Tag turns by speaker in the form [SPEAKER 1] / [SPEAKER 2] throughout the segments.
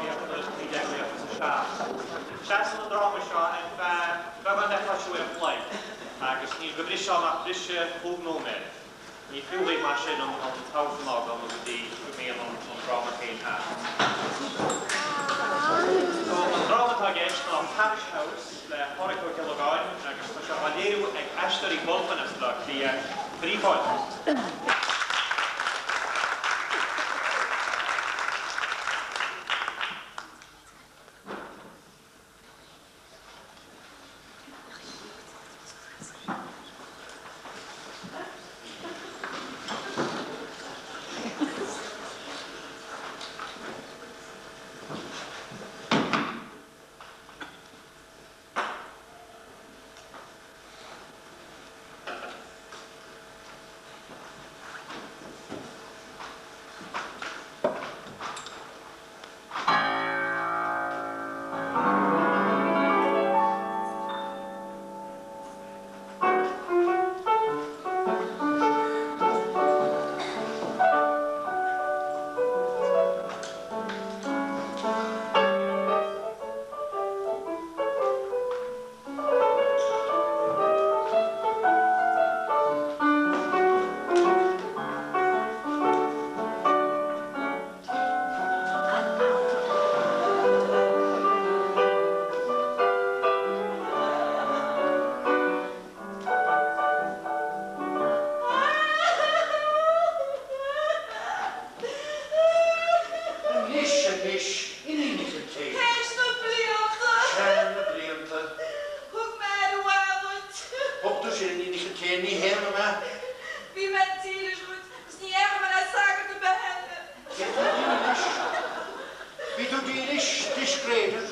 [SPEAKER 1] drámaíochta 1997. Seasann an dráma seo ar feadh beagán le cois uair an chloig agus níl go bhriseadh ann ach briseadh chúig nóiméad. Ní fiú dhaoibh mar sin an t-amharclann a fhágáil nó go dtí go mbíonn an dráma féin thart. So, an dráma atá i gceist ná Parish House le Pádhraic Ó Giollagáin agus tá sé á léiriú ag Aisteoirí Bulfin as Baile Átha Cliath. Cuirí fáilte.
[SPEAKER 2] Anois, anois, Iníon Uí Chiltéin.
[SPEAKER 3] Théis na blianta.
[SPEAKER 2] Sea, na blianta.
[SPEAKER 3] Thug mé aire mhaith duit.
[SPEAKER 2] Thug tú sin, Iníon Uí Chiltéin, ní shéanaim é.
[SPEAKER 3] Bhí mé dílis dhuit agus ní dhéarfaidh mé le sagart ar bith eile.
[SPEAKER 2] Bhí tú dílis, discréideach,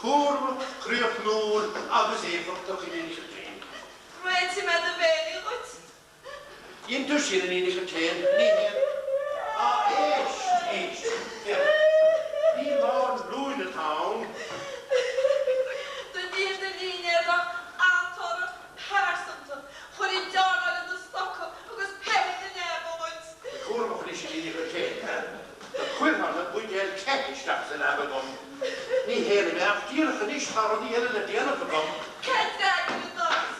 [SPEAKER 2] cúramach, críochnúil agus éifeachtach, Iníon Uí Chiltéin.
[SPEAKER 3] Réitigh mé do bhéilí dhuit.
[SPEAKER 2] Dhein tú sin, Iníon Uí Chiltéin, ní shéanaim. Á, éist, éist, féach, ní lá an Luain atá ann.
[SPEAKER 3] Do níl do línéadach an-torrach pearsanta. Chuir an deánáil i do stoca agus peithe na neamh dhuit.
[SPEAKER 2] Bí cúramach anois, a Iníon Uí Chiltéin. Do chuirfeá na buidéil te isteach sa leaba agam. Ní shéanaim é ach díreach anois tá rudaí eile le déanamh agam.
[SPEAKER 3] Cé d'fhreagair an doras?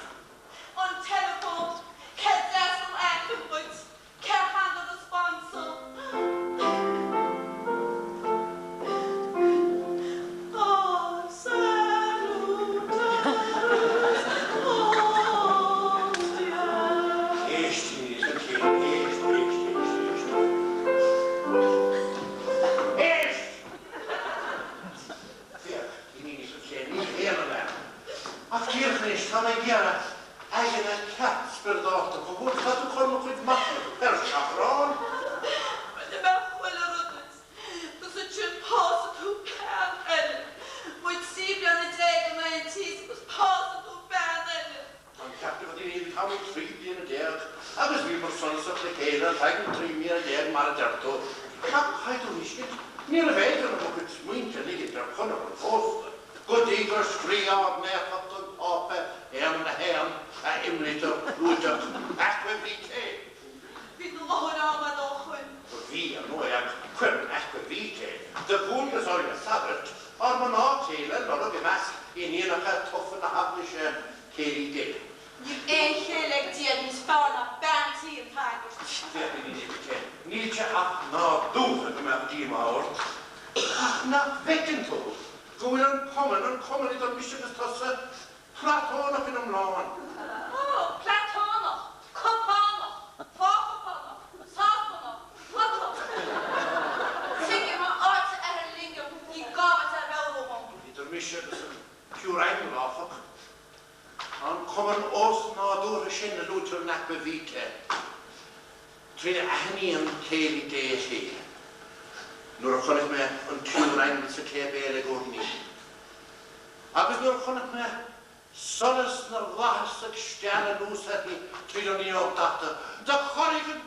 [SPEAKER 3] An teileafón? Cé d'fhreastail Aifreann dhuit? Cé theanga do sponsor? A salutaris hostia.
[SPEAKER 2] Éist, a Iníon Uí Chiltéin, éist, éist, éist, éist. Éist! Féach, a Iníon Uí Chiltéin, ní shéanaim é. Ach díreach anois, tá mé ag iarraidh aigne ceart spioradálta a thabhairt, tá tú ag cur mo chuid machnaimh ar seachrán.
[SPEAKER 3] Rinne mé chuile rud duit, agus ansin pósann tú bean eile. Muid 13 bliana in aontíos agus pósann tú bean eile.
[SPEAKER 2] Tá an ceart agat, a Iníon, táimid 13 bliana agus bhíomar solasach le chéile ar feadh na 13 mbliana mar a deir tú. Ach caithfidh tú a thuiscint, níorbh fhéidir liom mo chuid smaointe a ligint ar chonair an chósta go dtí gur scrígh Ár Naofacht an Pápa Éamonn a hAon a imlítear clúiteach Aqua Vitae.
[SPEAKER 3] Bhí do mháthair ann fhad ó shoin.
[SPEAKER 2] Bhí, ar ndóigh, ach cuireann Aqua Vitae de dhualgas orainne sagairt ár mná céile a lorg i measc iníonacha tofa na hEaglaise, céilí Dé.
[SPEAKER 3] Níl aon chéile ag Dia níos fearr ná bean tí an tsagairt.
[SPEAKER 2] Féach, a Iníon Uí Chiltéin, níl sé ach nádúrtha go mbeadh díomá ort. Ach nach bhfeiceann tú go bhfuil an cumann, an cumann idir mise agus tusa, Platónach ina iomlán.
[SPEAKER 3] Ó, Platónach, cupánach, fo-chupánach, sáspanach, plotach. Tuigim a áit a athair lingam, ní gá duit a mheabhrú dhom.
[SPEAKER 2] Idir mise agus an Pure Aingeal, áfach, tá an cumann ósnádúrtha sin a luaitear in Aqua Vitae, trína aithníonn céilí Dé a chéile. Nuair a chonaic mé an Pure Aingeal sa tséipéal ag urnaí, Agus nuair a chonaic mé solas na bhflaitheas ag stealladh anuas uirthi tríd an fhuinneog daite, do chorraigh an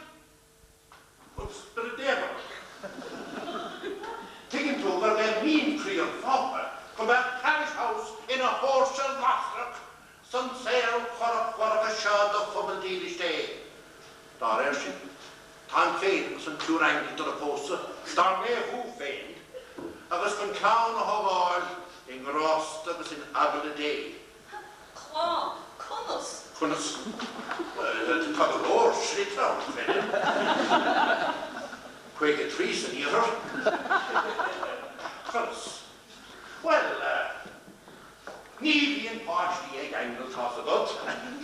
[SPEAKER 2] Spiorad Naomh orm. Tuigeann tú gurb é mian croí an Phápa go mbeadh Parish House ina thóirse lasrach san saol corrach dorcha seo do phobal dílis Dé. Dá réir sin, táim féin agus an Pure Aingeal ag dul a phósadh, dár naomhú féin, agus chun. clann a thógáil i ngrásta agus in eagla Dé.
[SPEAKER 3] Clann? Conas?
[SPEAKER 2] Conas? Tá go leor slite ann, creidim. 53 san iarthar. Conas? Bhuel, ní bhíonn páistí ag aingil, tá's agat.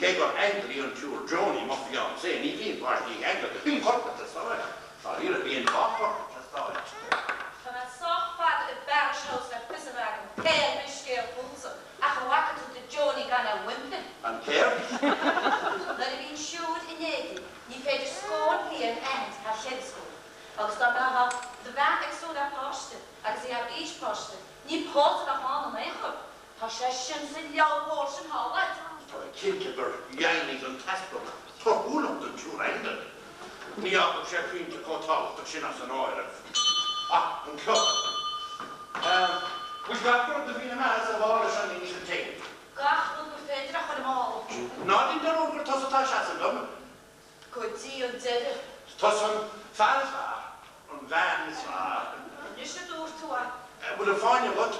[SPEAKER 2] Cé gur aingeal í an tSiúr Joni, mo fiancée, ní bhíonn páistí ag aingil. Bíonn corp ag teastáil. Dáiríre, bíonn dhá chorp ag teastáil.
[SPEAKER 3] Tá mé sách fada i bParish House le fios a bheith agam pé ar bith scéal fútsa, ach an bhfaca tú do Joni gan a wimpin?
[SPEAKER 2] An céard?
[SPEAKER 3] Nuair a bhíonn siúd in éadaí, ní féidir scór bliain a aithint thar cheithre scór. Agus dá mbeadh do bhean ag súil le páiste, agus í thar aois páiste, ní pósadh a bheadh ann in aon chor. Tá sé sin sa leabhar mhór sin thall a'd.
[SPEAKER 2] Tá mé cinnte gur dheimhnigh an t-easpag torthúlacht don tSiúr Aingeal. Ní fhágfadh sé pointe chomh tábhachtach sin as an áireamh. Ach an cloch. Bhfuil gach rud a bhí ina mbeatha sa mhála seo ní Chontae?
[SPEAKER 3] Gach rud gur féidir a chur i mála.
[SPEAKER 2] Ná déan dearúd gur tusa atá ag seasamh liom.
[SPEAKER 3] Go dtí an deireadh.
[SPEAKER 2] Is tusa an fear is fearr, an bhean is fearr.
[SPEAKER 3] Anois a dúirt tú é.
[SPEAKER 2] Bhfuil an fáinne agat?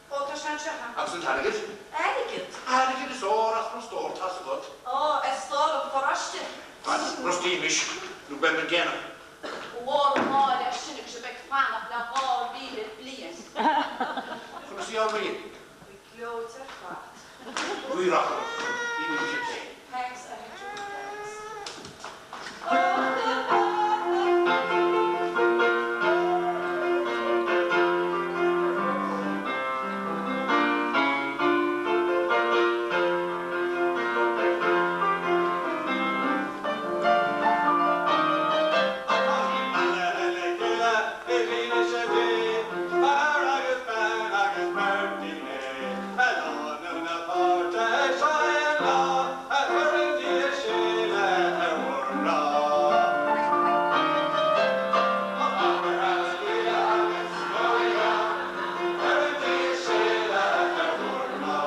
[SPEAKER 3] Ó, tá sé anseo.
[SPEAKER 2] Agus an t-airgead?
[SPEAKER 3] Airgead?
[SPEAKER 2] Airgead is ór as mo stór, tá's agat.
[SPEAKER 3] Ó, as stór an pharóiste.
[SPEAKER 2] Bhuel, brostaímis, nó beidh muid déanach.
[SPEAKER 3] Ba mhór an náire é sin agus sibh ag fanacht le 2000 bliain.
[SPEAKER 2] Conas í ár ríon?
[SPEAKER 3] Bhí gleoite ar fad.
[SPEAKER 2] Guí rath ort, Imímis féin.
[SPEAKER 3] Thanks, a Jude, thanks.
[SPEAKER 1] Atá beannaithe le chéile i bhfianaise Dé, fear agus bean agus beirt daoine, a lánúin na páirte, seo é an lá a chuireann Dia séala ar bhur ngrá. Abair Hallelujah agus Gloria, cuireann Dia séala ar bhur ngrá.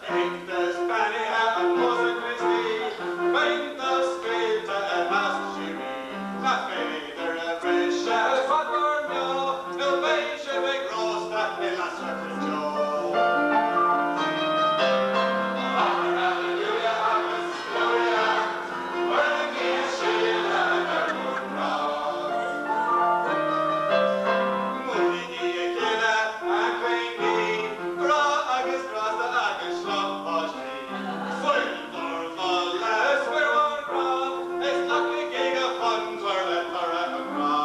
[SPEAKER 1] Aontas beannaithe an Phósadh Chríostaí, Comhaontas gaolta a nasc síoraí, Nach féidir a bhriseadh fad bhur mbeo, Nó beidh sibh ag róstadh i lasrach go deo. Abair Hallelujah agus Gloria, Cuireann Dia séala ar bhur ngrá. Múinígí a chéile, a chuingí, grá agus grásta agus slán páistí. Faoi bhur bhfola is faoi bhur ngrá, is glacaigí go fonnmhar le toradh an ghrá.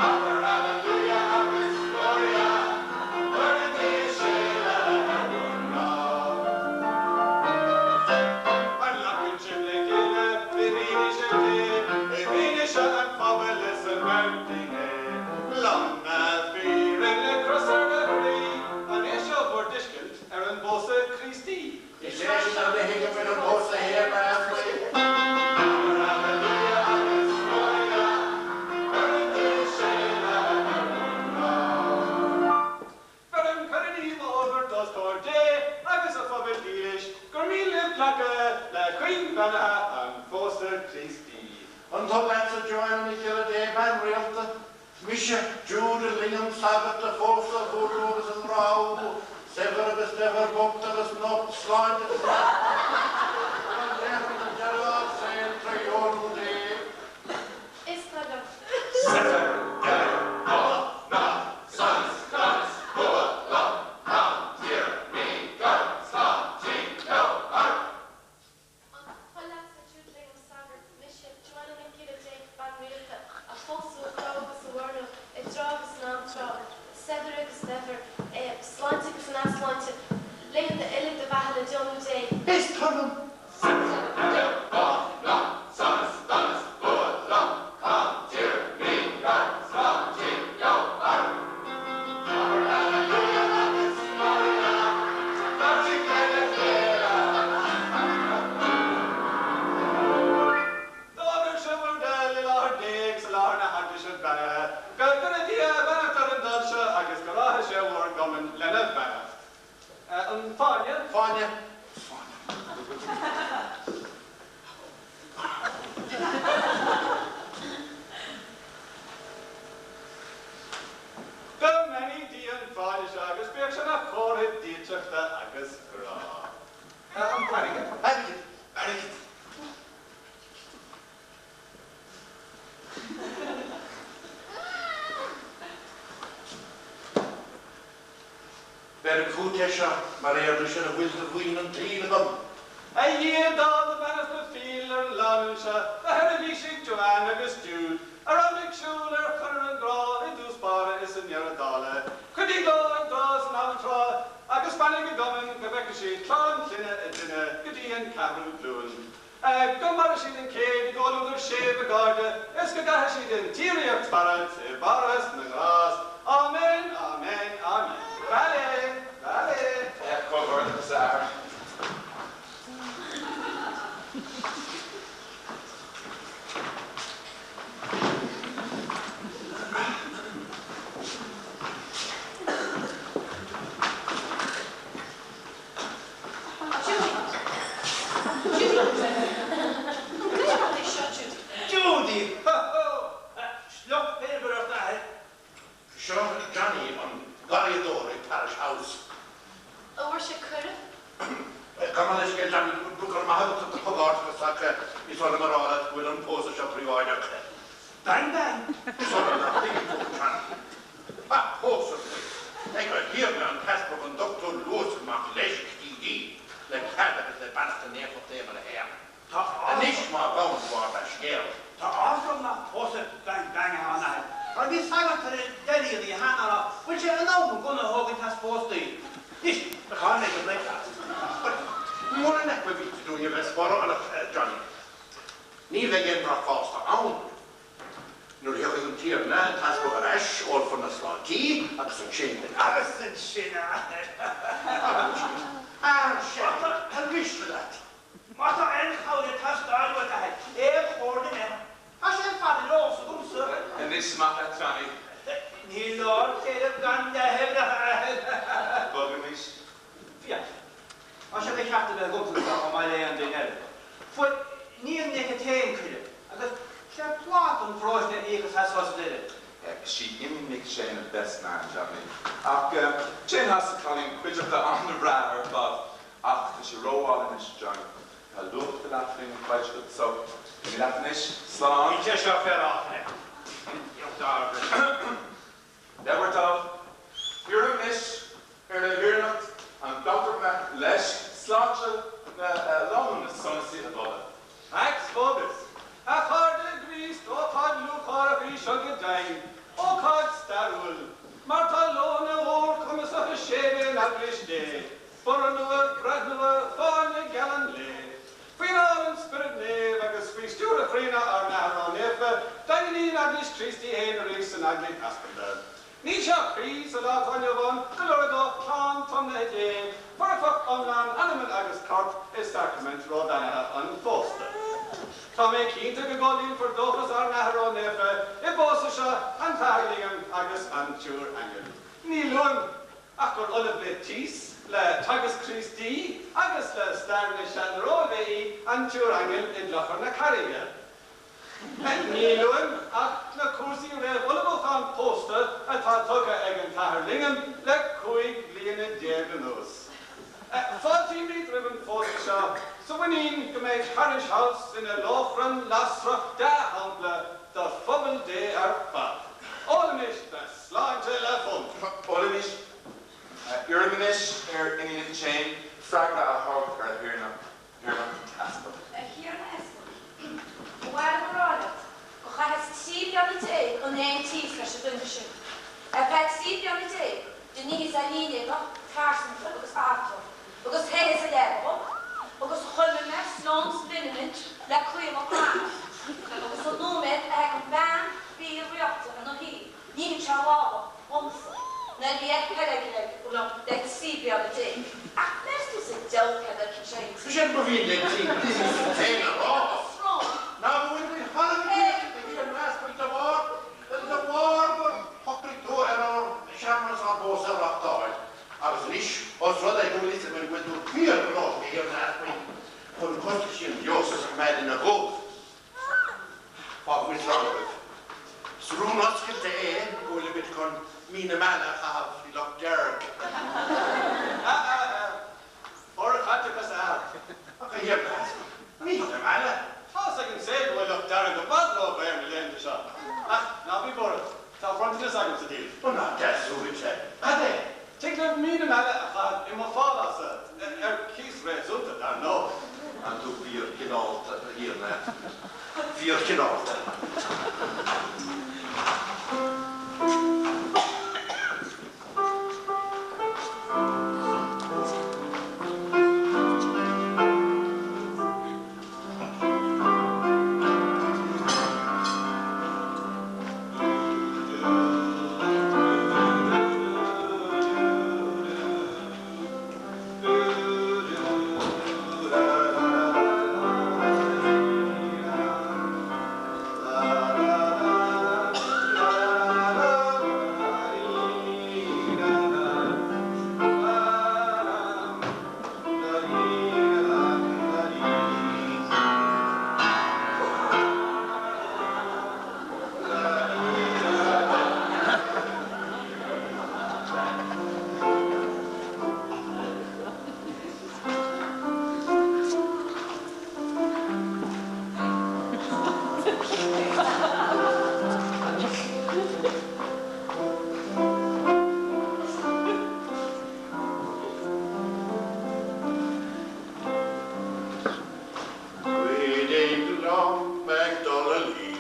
[SPEAKER 1] Abair Hallelujah agus Gloria, cuireann Dia séala ar bhur ngrá. An nglacann sibh le chéile i bhfianaise Dé, i bhfianaise an phobail is an bheirt fhinné? Lom na fírinne, cros ar do chroí, an é seo bhur dtuiscint ar an bpósadh Críostaí?
[SPEAKER 2] Is é sin an a thuigim ar an bpósadh a
[SPEAKER 1] Abair Hallelujah agus Gloria, cuireann Dia séala ar bhur ngrá. Beirim coiríní m'fhógairt os comhair Dé agus a phobail dhílis gur mian libh glacadh le cuing bheannaithe an phósadh Chríostaí.
[SPEAKER 2] An toil leatsa, Joanna Nic Giolla Dé, bean rialta, mise, Jude Lingham, sagart, a phósadh, a bhualadh agus a ngrádh, saibhir agus daibhir, bocht agus nocht, sláinte agus leacht, go laethanta deireadh ár saoil tré dheonú Dé.
[SPEAKER 4] Is toil liom.
[SPEAKER 1] Saibhir, daibhir, bocht, nocht, sonas, donas, bua, lom, cam, tír, mí, gan, slán, tí, nó, ort.
[SPEAKER 4] An toil leatsa, Jude Lingham, sagart, mise, Joanna Nic Giolla Dé, bean rialta, a phósadh, a ghrádh agus a mhuirniú, i dtráth agus in am trátha, saibhir agus daibhir, i sláinte agus in easláinte, laethanta uile do bheatha le deonú Dé.
[SPEAKER 2] Is Beirim fút é seo mar éard sin a bhfuil de mhaoin an tsaoil agam.
[SPEAKER 5] A Dhia, dáil do bheannacht go fial ar an lánúin seo, do sheirbhísigh Joanne agus Jude, a roghnaigh siúl ar chonair an ghrá i dtús báire is i ndeireadh dála. Cuidigh leo i dtráth is in am tráth, agus beannaigh a gcumann go bhfeice siad clann clainne a duine go dtí an ceathrú glúin. Go maire siad an céad i gcomhluadar séimh a gcairde is go gcaithe siad an tsíoraíocht faraid i bParthas na nGrást. Amen, Amen, Amen. Vale! Vale!
[SPEAKER 6] Comhghairdeachas, a Athair.
[SPEAKER 3] Judy! Judy! An gcreideann tú é seo, Judy?
[SPEAKER 7] Judy! Ho ho! Sliocht féilmhar ort, a Athair.
[SPEAKER 2] Seo Johnny, an garraíodóir ag Parish House.
[SPEAKER 4] An bhfuair sé cuireadh?
[SPEAKER 2] Gabh mo leithscéal, Johnny, go raibh maith agat as do chomhghairdeachas ach ní féidir liom a rá leat go bhfuil an pósadh seo príobháideach.
[SPEAKER 7] Bang bang!
[SPEAKER 2] Sula nach dtuigeann tú, Johnny. Ach pósadh muid ag a Thiarna an tEaspag an Dochtúir Luasar Mac Leisc, D.D. le cead agus le beannacht a Naofacht Éamonn 1.
[SPEAKER 7] Tá
[SPEAKER 2] Anois má ghabhann tú ár leithscéal.
[SPEAKER 7] Tá áthas orm nach pósadh bang bang atá ann, a Athair, mar bhí sagart tar éis Daidí an oíche cheana a rá bhfuil sé in am an gunna a thógaint as póstaí. Anois, cá mbeidh an bricfeasta?
[SPEAKER 2] Mura n-aicme bhí dúinn a bheith spárálach, Johnny. Ní bheidh aon bhricfeasta ann. Nuair a thiocfaidh an Tiarna an tEaspag ar ais, ólfar na sláintí, agus ansin.
[SPEAKER 7] Agus ansin, a Athair.
[SPEAKER 2] Agus ansin. Ar sea, ar mhiste leat?
[SPEAKER 7] Má tá aon chabhair ag teastáil uait, a Athair, aon chomhairle eile, tá sé ar fad ar eolas agamsa.
[SPEAKER 6] Anois, amach leat, Johnny.
[SPEAKER 7] Ní leor céile gan leathuimhreacha, a Athair.
[SPEAKER 6] Bogaimis.
[SPEAKER 7] Féach, tá sé de cheart a bheith agamsa anseo chomh maith le aon duine eile. Fuair Iníon Nic a Téin cuireadh, agus sé pláta an pharóiste a íocfas as sa deireadh.
[SPEAKER 6] Sí Iníon Nic Séin an best man, Johnny. Ach déanfaidh an cailín cuideachta an-bhreá ar fad. Ach tá sé rómhall anois, Johnny. Tá luach do leathphingin faighte agat so imigh leat anois. Slán.
[SPEAKER 1] Níl sé seo féaráilte.
[SPEAKER 6] Le bhur dtoil, iarraim anois ar a Thiarnacht an Dochtúir Mac Leisc sláinte na lánúine sonasaí a mholadh.
[SPEAKER 5] Pax vobis. A chairde i gCríost, ócáid lúcháireach í seo go deimhin, ócáid stairiúil, mar tá lóna úr cumasach is séimh in Eaglais Dé, borradh nua, breith nua, fáinne geal an lae. Faoin ál an Spioraid Naoimh agus faoi stiúradh chríonna ár nAthar Ró-Naofa, daingníonn Eaglais Chríost í fhéin arís san Eaglais Easpagda. Níl sé cuí sa lá atá inniu ann go lorgódh clann tiomnaithe Dé foirfeacht iomlán anama agus coirp i sacraimint róbheannaithe an phósta. Tá mé cinnte go gcomhlíonfar dóchas ár nAthar Ró-Naofa i bpósadh seo an tAthair Liam agus an tSiúr Aingeal Ní Luain. Ach gur ollamh le tíos, le Teagasc Críostaí agus le Stair na Sean-Róimhe í an tSiúr Aingeal i gClochar na Carraige. Ní luaim ach na cúrsaí réamh-ullmhúcháin pósta atá tugtha ag an tAthair Lingham le 15 bliana anuas. Fáiltímid roimh an phósadh seo sa mhuinín go mbeidh Parish House ina lóchrann lasrach dea-shampla do phobal Dé ar fad. Ólaimis le sláinte le fóntas.
[SPEAKER 6] Ólaimis. Iarraim anois ar Iníon Nic Séin freagra a thabhairt ar a Thiarnacht an tEaspag.
[SPEAKER 3] A Thiarna Easpaig, ba mhaith liom a rá leat gur chaitheas 13 bliana in aon tíos leis an duine sin. Ar feadh 13 bliana do nítheas a línéadach pearsanta agus adhartha, agus théitheas a leaba dhom, agus chuimil mé Sloan's Liniment le caoladh m'athar, agus an nóiméad a theig an bhean fíor-rialta ina shuí, nífeadh sé a lámha dhomsa, nuair a bhí a thoil aige liom le 13 bliana. Ach meas tú sa diabhal céard a fheiceann sé inti?
[SPEAKER 2] Sin ba mhian le féin a rá, ná go bhfuil muid thar a bheith ag iarraidh an easpaig de bharr De bharr gur shocraigh tú ar ár searmanas ár bpósadh a reáchtáil, agus anois, ós rud é go bhfuil fhios againn go bhfuil tú fíorghnóthach, a Thiarna Easpaig, chun costaisí an deocais a choimeád ina gcumhacht, fágfaimid slán agaibh. Is rún oscailte é go bhfuilimid chun mí na meala a chaitheamh faoi Loch Dearg.
[SPEAKER 5] Forchaiteachas ea.
[SPEAKER 2] Ach a Thiarna Easpaig, mí na meala?
[SPEAKER 5] Tá's ag an saol go bhfuil Loch Dearg i bhfad ródhaor na laethanta seo. Ach ná bí buartha, tá bronntanas agam sa díol.
[SPEAKER 2] Ó ná deas uaitse. Cad é?
[SPEAKER 5] Tig libh 1,000 eile a chaitheamh i mo phálás-sa, ar cíos réasúnta, dar ndóigh.
[SPEAKER 2] Tá tú fíorchineálta, a Thiarna, fíorchineálta. Cuidigh liom ag dul a luí.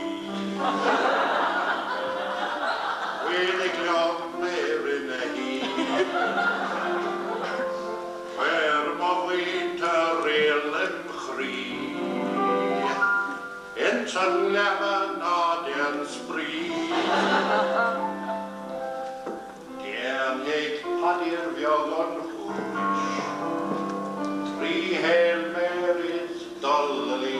[SPEAKER 2] Cuidigh liom i rith na hoíche. Cuir mo mhuintir riail im chroí. Ins an leaba ná déan spraoi. Déanfaidh paidir bheag an chúis trí Hail Mary 's dul a luí.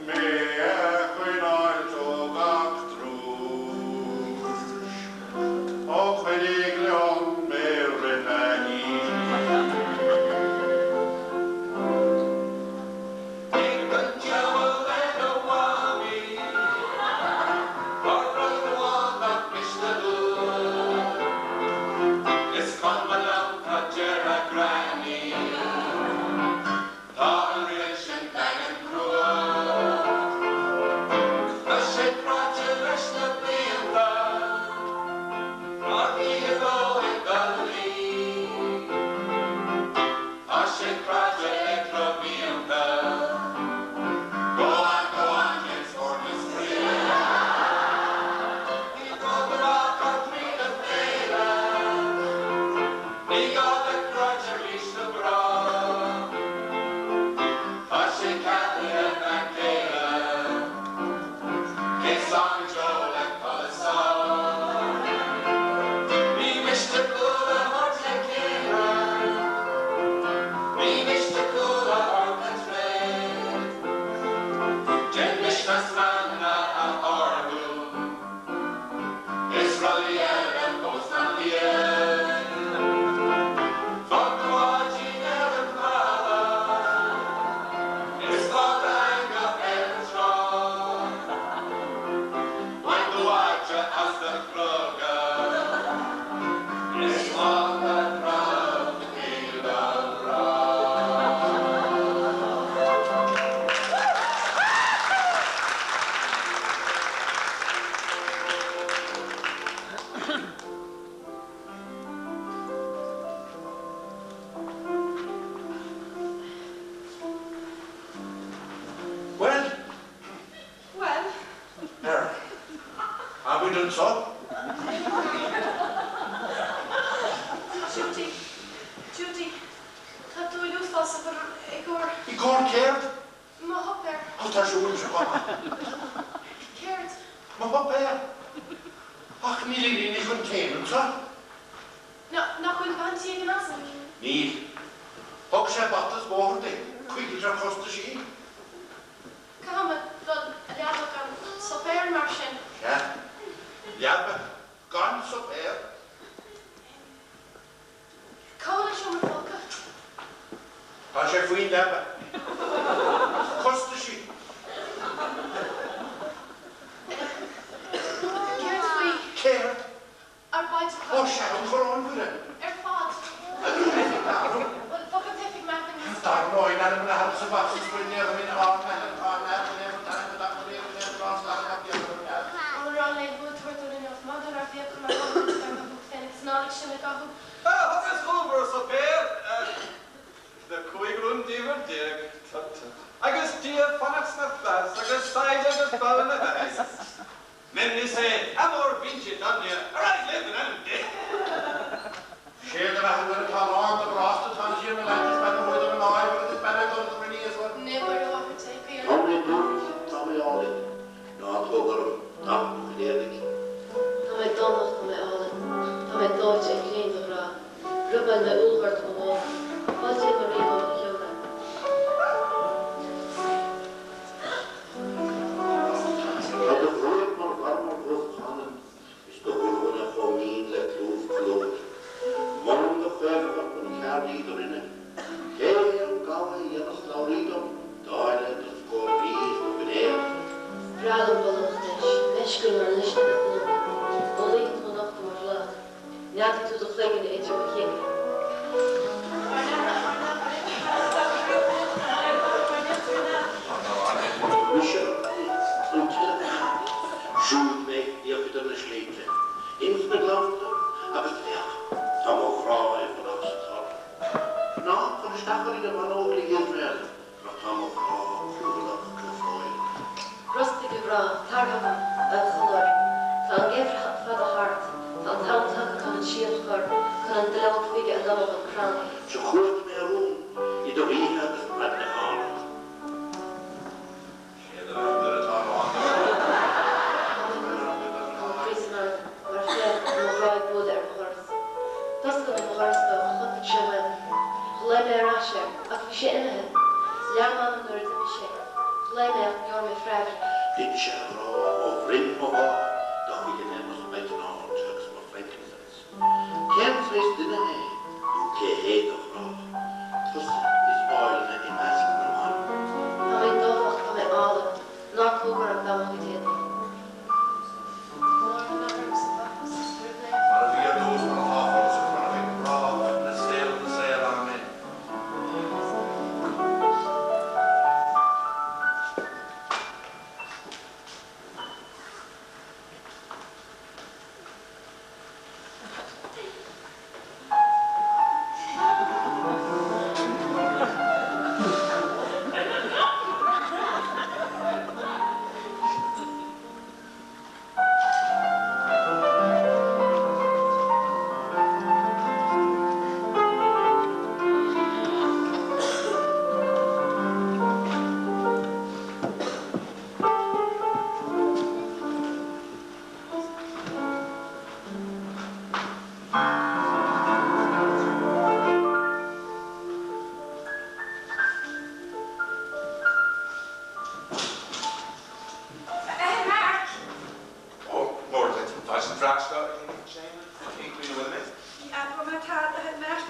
[SPEAKER 2] Mé a choinneáilt ó gach drúis, ó cuidigh liom i rith na hoíche.
[SPEAKER 8] Tig an diabhal lena mhamaí Ach rud amháin nach miste dom Is cuma liom cad deir a granny Tá an riail sin daingean crua Tá sé cráite leis na blianta Nár mhiste dó ag dul a luí Tá sé cráite ag drochmhianta Go on, go on, déan spórt is spraoi Ní gá do rá tá tríd an bhféile Ní gá bheith cráite arís le grá Tá sé ceadaithe bean chéile Céasadh go deo le codladh sámh Ní miste cúl a thabhairt le chéile Ní miste cúl a thabhairt le tréad Déan misneach 's meanmna a ardú Is rudaí eile fós nach iad Fág do bháidín ar an talamh Is fág d'eangach ar an trá Bain do mhaide as do chnóga Is slán le dramhaíl a rá.
[SPEAKER 2] Bhuel?
[SPEAKER 4] Bhuel?
[SPEAKER 2] Er, tá muid anseo.
[SPEAKER 4] Judy, Judy, tá dúil uafásach orm i gcomhair.
[SPEAKER 2] I gcomhair céard?
[SPEAKER 4] Mo shuipéar.
[SPEAKER 2] Ó, tá sé uaimse chomh maith.
[SPEAKER 4] Céard?
[SPEAKER 2] Mo shuipéar. Ach níl aon ní chun céim anseo.
[SPEAKER 4] Nach bhfuil bean tí ag an asal?
[SPEAKER 2] Níl. Thug sé bata is bóthar di, coigilt ar chostaisí.
[SPEAKER 4] Caithfidh mé dul a leaba gan suipéar mar sin.
[SPEAKER 2] Sea. Leaba gan suipéar.
[SPEAKER 4] Cá bhfuil an seomra folctha?
[SPEAKER 2] Tá sé faoin leaba. Costaisí.
[SPEAKER 4] Céard faoi?
[SPEAKER 2] Céard?
[SPEAKER 4] Ár bpaidreacha.
[SPEAKER 2] Ó sea, an Choróin Mhuire.
[SPEAKER 4] Ar fad.
[SPEAKER 2] Dar ndóigh, in ainm an Athar is an Mhac is an Spioraid Naomh, Amen.
[SPEAKER 4] a gcaitheamh.
[SPEAKER 5] Thugas uabhar suipéir le 15 rúndiamhair, tut tut, agus Dia fanacht sna flaithis agus saighde agus ball ina bheathaidh. Memnis é, amor vincit omnia, ar aghaidh libh in ainm Dé!
[SPEAKER 2] Sé do bheatha nuair atá lán do ghrásta tá an Tiarna leat is beannaithe idir na mná agus is beannaithe do bhroinn Íosa.
[SPEAKER 4] Naomh Muire Mháthair Dé, guí
[SPEAKER 2] Tá mé dubh, tá mé álainn, ná tóg orm dath mo chuid éadaigh.
[SPEAKER 9] Tá mé domhnach, tá mé álainn, tá mé dóite ag grian do ghrá. Ruball le úllghort mo mháthair, fáiltíonn mo rí ó mo sheomra.
[SPEAKER 2] Tá do ghruaig mar mharmar os Chanaan, is do ghlúine chomh mín le clúmh calóid. Molaim do chaomhacht an cheardaí do rinne. Cé hé an gabha a dhéanas slabhraí dom, d'áille do scór brí is do chuid éad.
[SPEAKER 9] Is breá liom boladh mo ghnéis, meisciúil mar luisne de chnó. Ó luíonn tú anocht i mo bhláth, neadaigh tú do chloigeann idir mo chíocha.
[SPEAKER 2] Mise an tuile bheatha, siúlfaidh mé ag fiach idir na sléibhte, ins na gleannta, agus féach, tá mo ghrá i bhfolach sa tor. Ná cuir isteach orainn, a bhanóglaigh Iosrael, mar tá mo ghrá cúthaileach go fóill.
[SPEAKER 9] Brostaigh, a ghrá, tar chugam, a cholúir. Tá an geimhreadh fada thart, tá an t-am tagtha chun an síol a chur, chun an duilleog fíge a lomadh ón crann.
[SPEAKER 2] Seo chugat mé, a rún, idir oíche agus mhaidneachan.
[SPEAKER 9] Tá mé dubh, tá mo chroí san ard, mar féach, tá mo ghrá ag bualadh ar mo dhoras. D'oscail mé mo dhoras dó, ach thiontaigh sé uaim. Ghlaoigh mé ar ais air, ach bhí sé imithe. Lean m'anam nuair a d'imigh sé. Ghlaoigh mé ach ní fhuair mé freagra.
[SPEAKER 2] Duitse, a ghrá, ó bhroinn mo mháthar, do thuille mé mo spikenard agus mo frankincense. Cén saghas duine é, nó cé hé do ghrá? Tusa is áilne i measc na mban.
[SPEAKER 9] Tá mé dubhach, tá mé álainn, ná tóg orm dath mo chuid éadaigh.
[SPEAKER 4] Náire nach ormsa bhfacthas is roimh ré.
[SPEAKER 6] Mar a bhí ar dtús, mar atá fós, agus mar a bheidh go brách, le saol na saol. Amen.
[SPEAKER 3] A Athair Mark!
[SPEAKER 6] Ó, Mór duit an mhaidin bhreá seo, a Iníon Nic Séamuis. Cén chaoi a bhfuilimid?
[SPEAKER 3] Ní athróidh mé tada, a Athair Mark.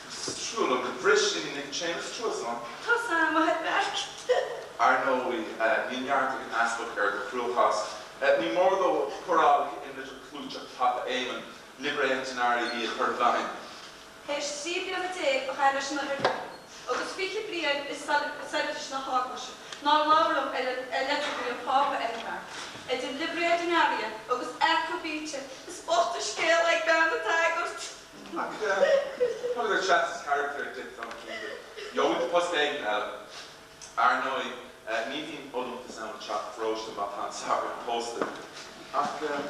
[SPEAKER 6] Is trua liom gur bhris Iníon Nic Séamuis suas ann.
[SPEAKER 3] Tá 's a'm, a Athair Mark.
[SPEAKER 6] Ar ndóigh, níl neart ag an Easpag ar do chruachás. Ní mór dó cóireálacha imlitreach clúiteach Papa Éamonn, Libre et Denarii a chur i bhfeidhm.
[SPEAKER 3] Théis 13 bliana a chaitheamh leis an otharlann agus 20 bliain i seirbhís na hEaglaise, nár labhair liom ar leitir go dtí an Pápa a Athair Mark. Idir Libre et Denarii agus Aqua Vitae, is bocht an scéal é ag bean an tsagairt.
[SPEAKER 6] Ach tháinig ar teastas carachtair duit, táim cinnte. Gheobhaidh tú post éigin eile. Ar ndóigh, ní bhíonn folúntas ann i dteach paróiste má tá an sagart pósta. Ach bíonn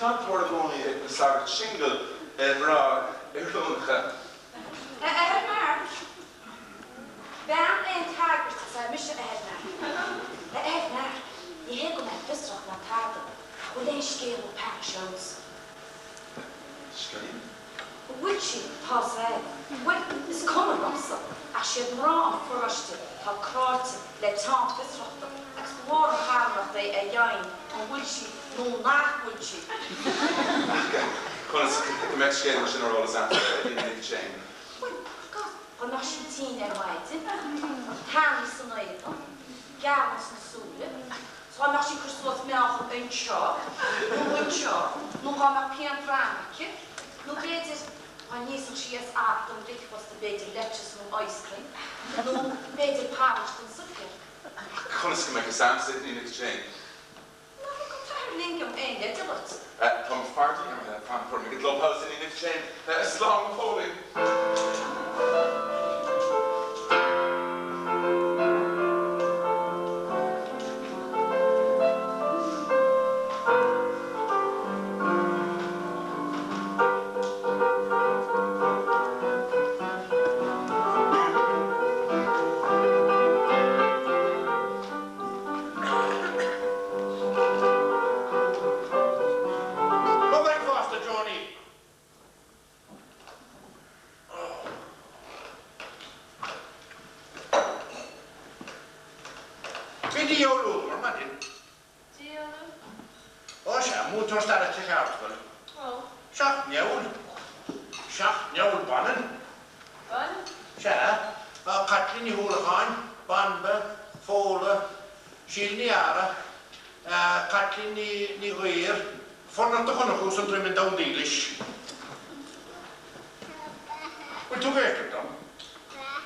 [SPEAKER 6] an-tóir i gcónaí ag na sagairt singil i mná oiriúnacha.
[SPEAKER 3] A Athair Mark, bean an tsagairt is ea mise a Athair Mark. A Athair Mark, ní hé go mbeinn fiosrach ná tada, ach bhfuil aon scéal ó Pat Jones?
[SPEAKER 6] Scéal?
[SPEAKER 3] An bhfuil sí? Tá 's a'd. Bhuel, is cuma liomsa, ach siad mná an pharóiste tá cráite le teann fiosrachta agus ba mhór an charthanacht é a dheimhin an bhfuil sí nó nach bhfuil sí.
[SPEAKER 6] Ach conas go mbeadh scéal mar sin ar eolas a'msa, a Iníon Nic Séamuis?
[SPEAKER 3] Bhuel, God, dá mbeadh sí tinn ar maidin, tanaí san éadan, gealán sna súile, 's dá mbeadh sí ag cur suas meáchan anseo nó anseo nó dhá mbeadh pian droma aici nó b'fhéidir dhá n-íosfadh sí as ard don bhricfeasta b'fhéidir lettuce nó ice cream nó b'fhéidir porridge don suipéar.
[SPEAKER 6] Ach conas go mbeadh fhios a'msa, a Iníon Nic Séamuis?
[SPEAKER 3] Nach thug an t-athair Lingham aon leide dhuit.
[SPEAKER 6] Tá mo pháirtí imithe fanacht orm ag an gclubhouse a Iníon Nic Shane. Slán go fóillín.
[SPEAKER 2] Mo bhricfeasta, Joanie! Bhí dífheabhlú agam ar maidin.
[SPEAKER 4] Dífheabhlú?
[SPEAKER 2] Ó sea, múinteoir staire sa cheardscoil.
[SPEAKER 4] Ó.
[SPEAKER 2] Seacht ndeabhal. Seacht ndeabhal baineann.
[SPEAKER 4] Baineann?
[SPEAKER 2] Sea. Caitlín Ní Uallacháin, Banba, Fódhla, Síle Ní Eadhra, Caitlín Ní Ghaoir, Fornocht do Chonchú san Droimeann Donn Dílis. Bhfuil tú ag éisteacht dom?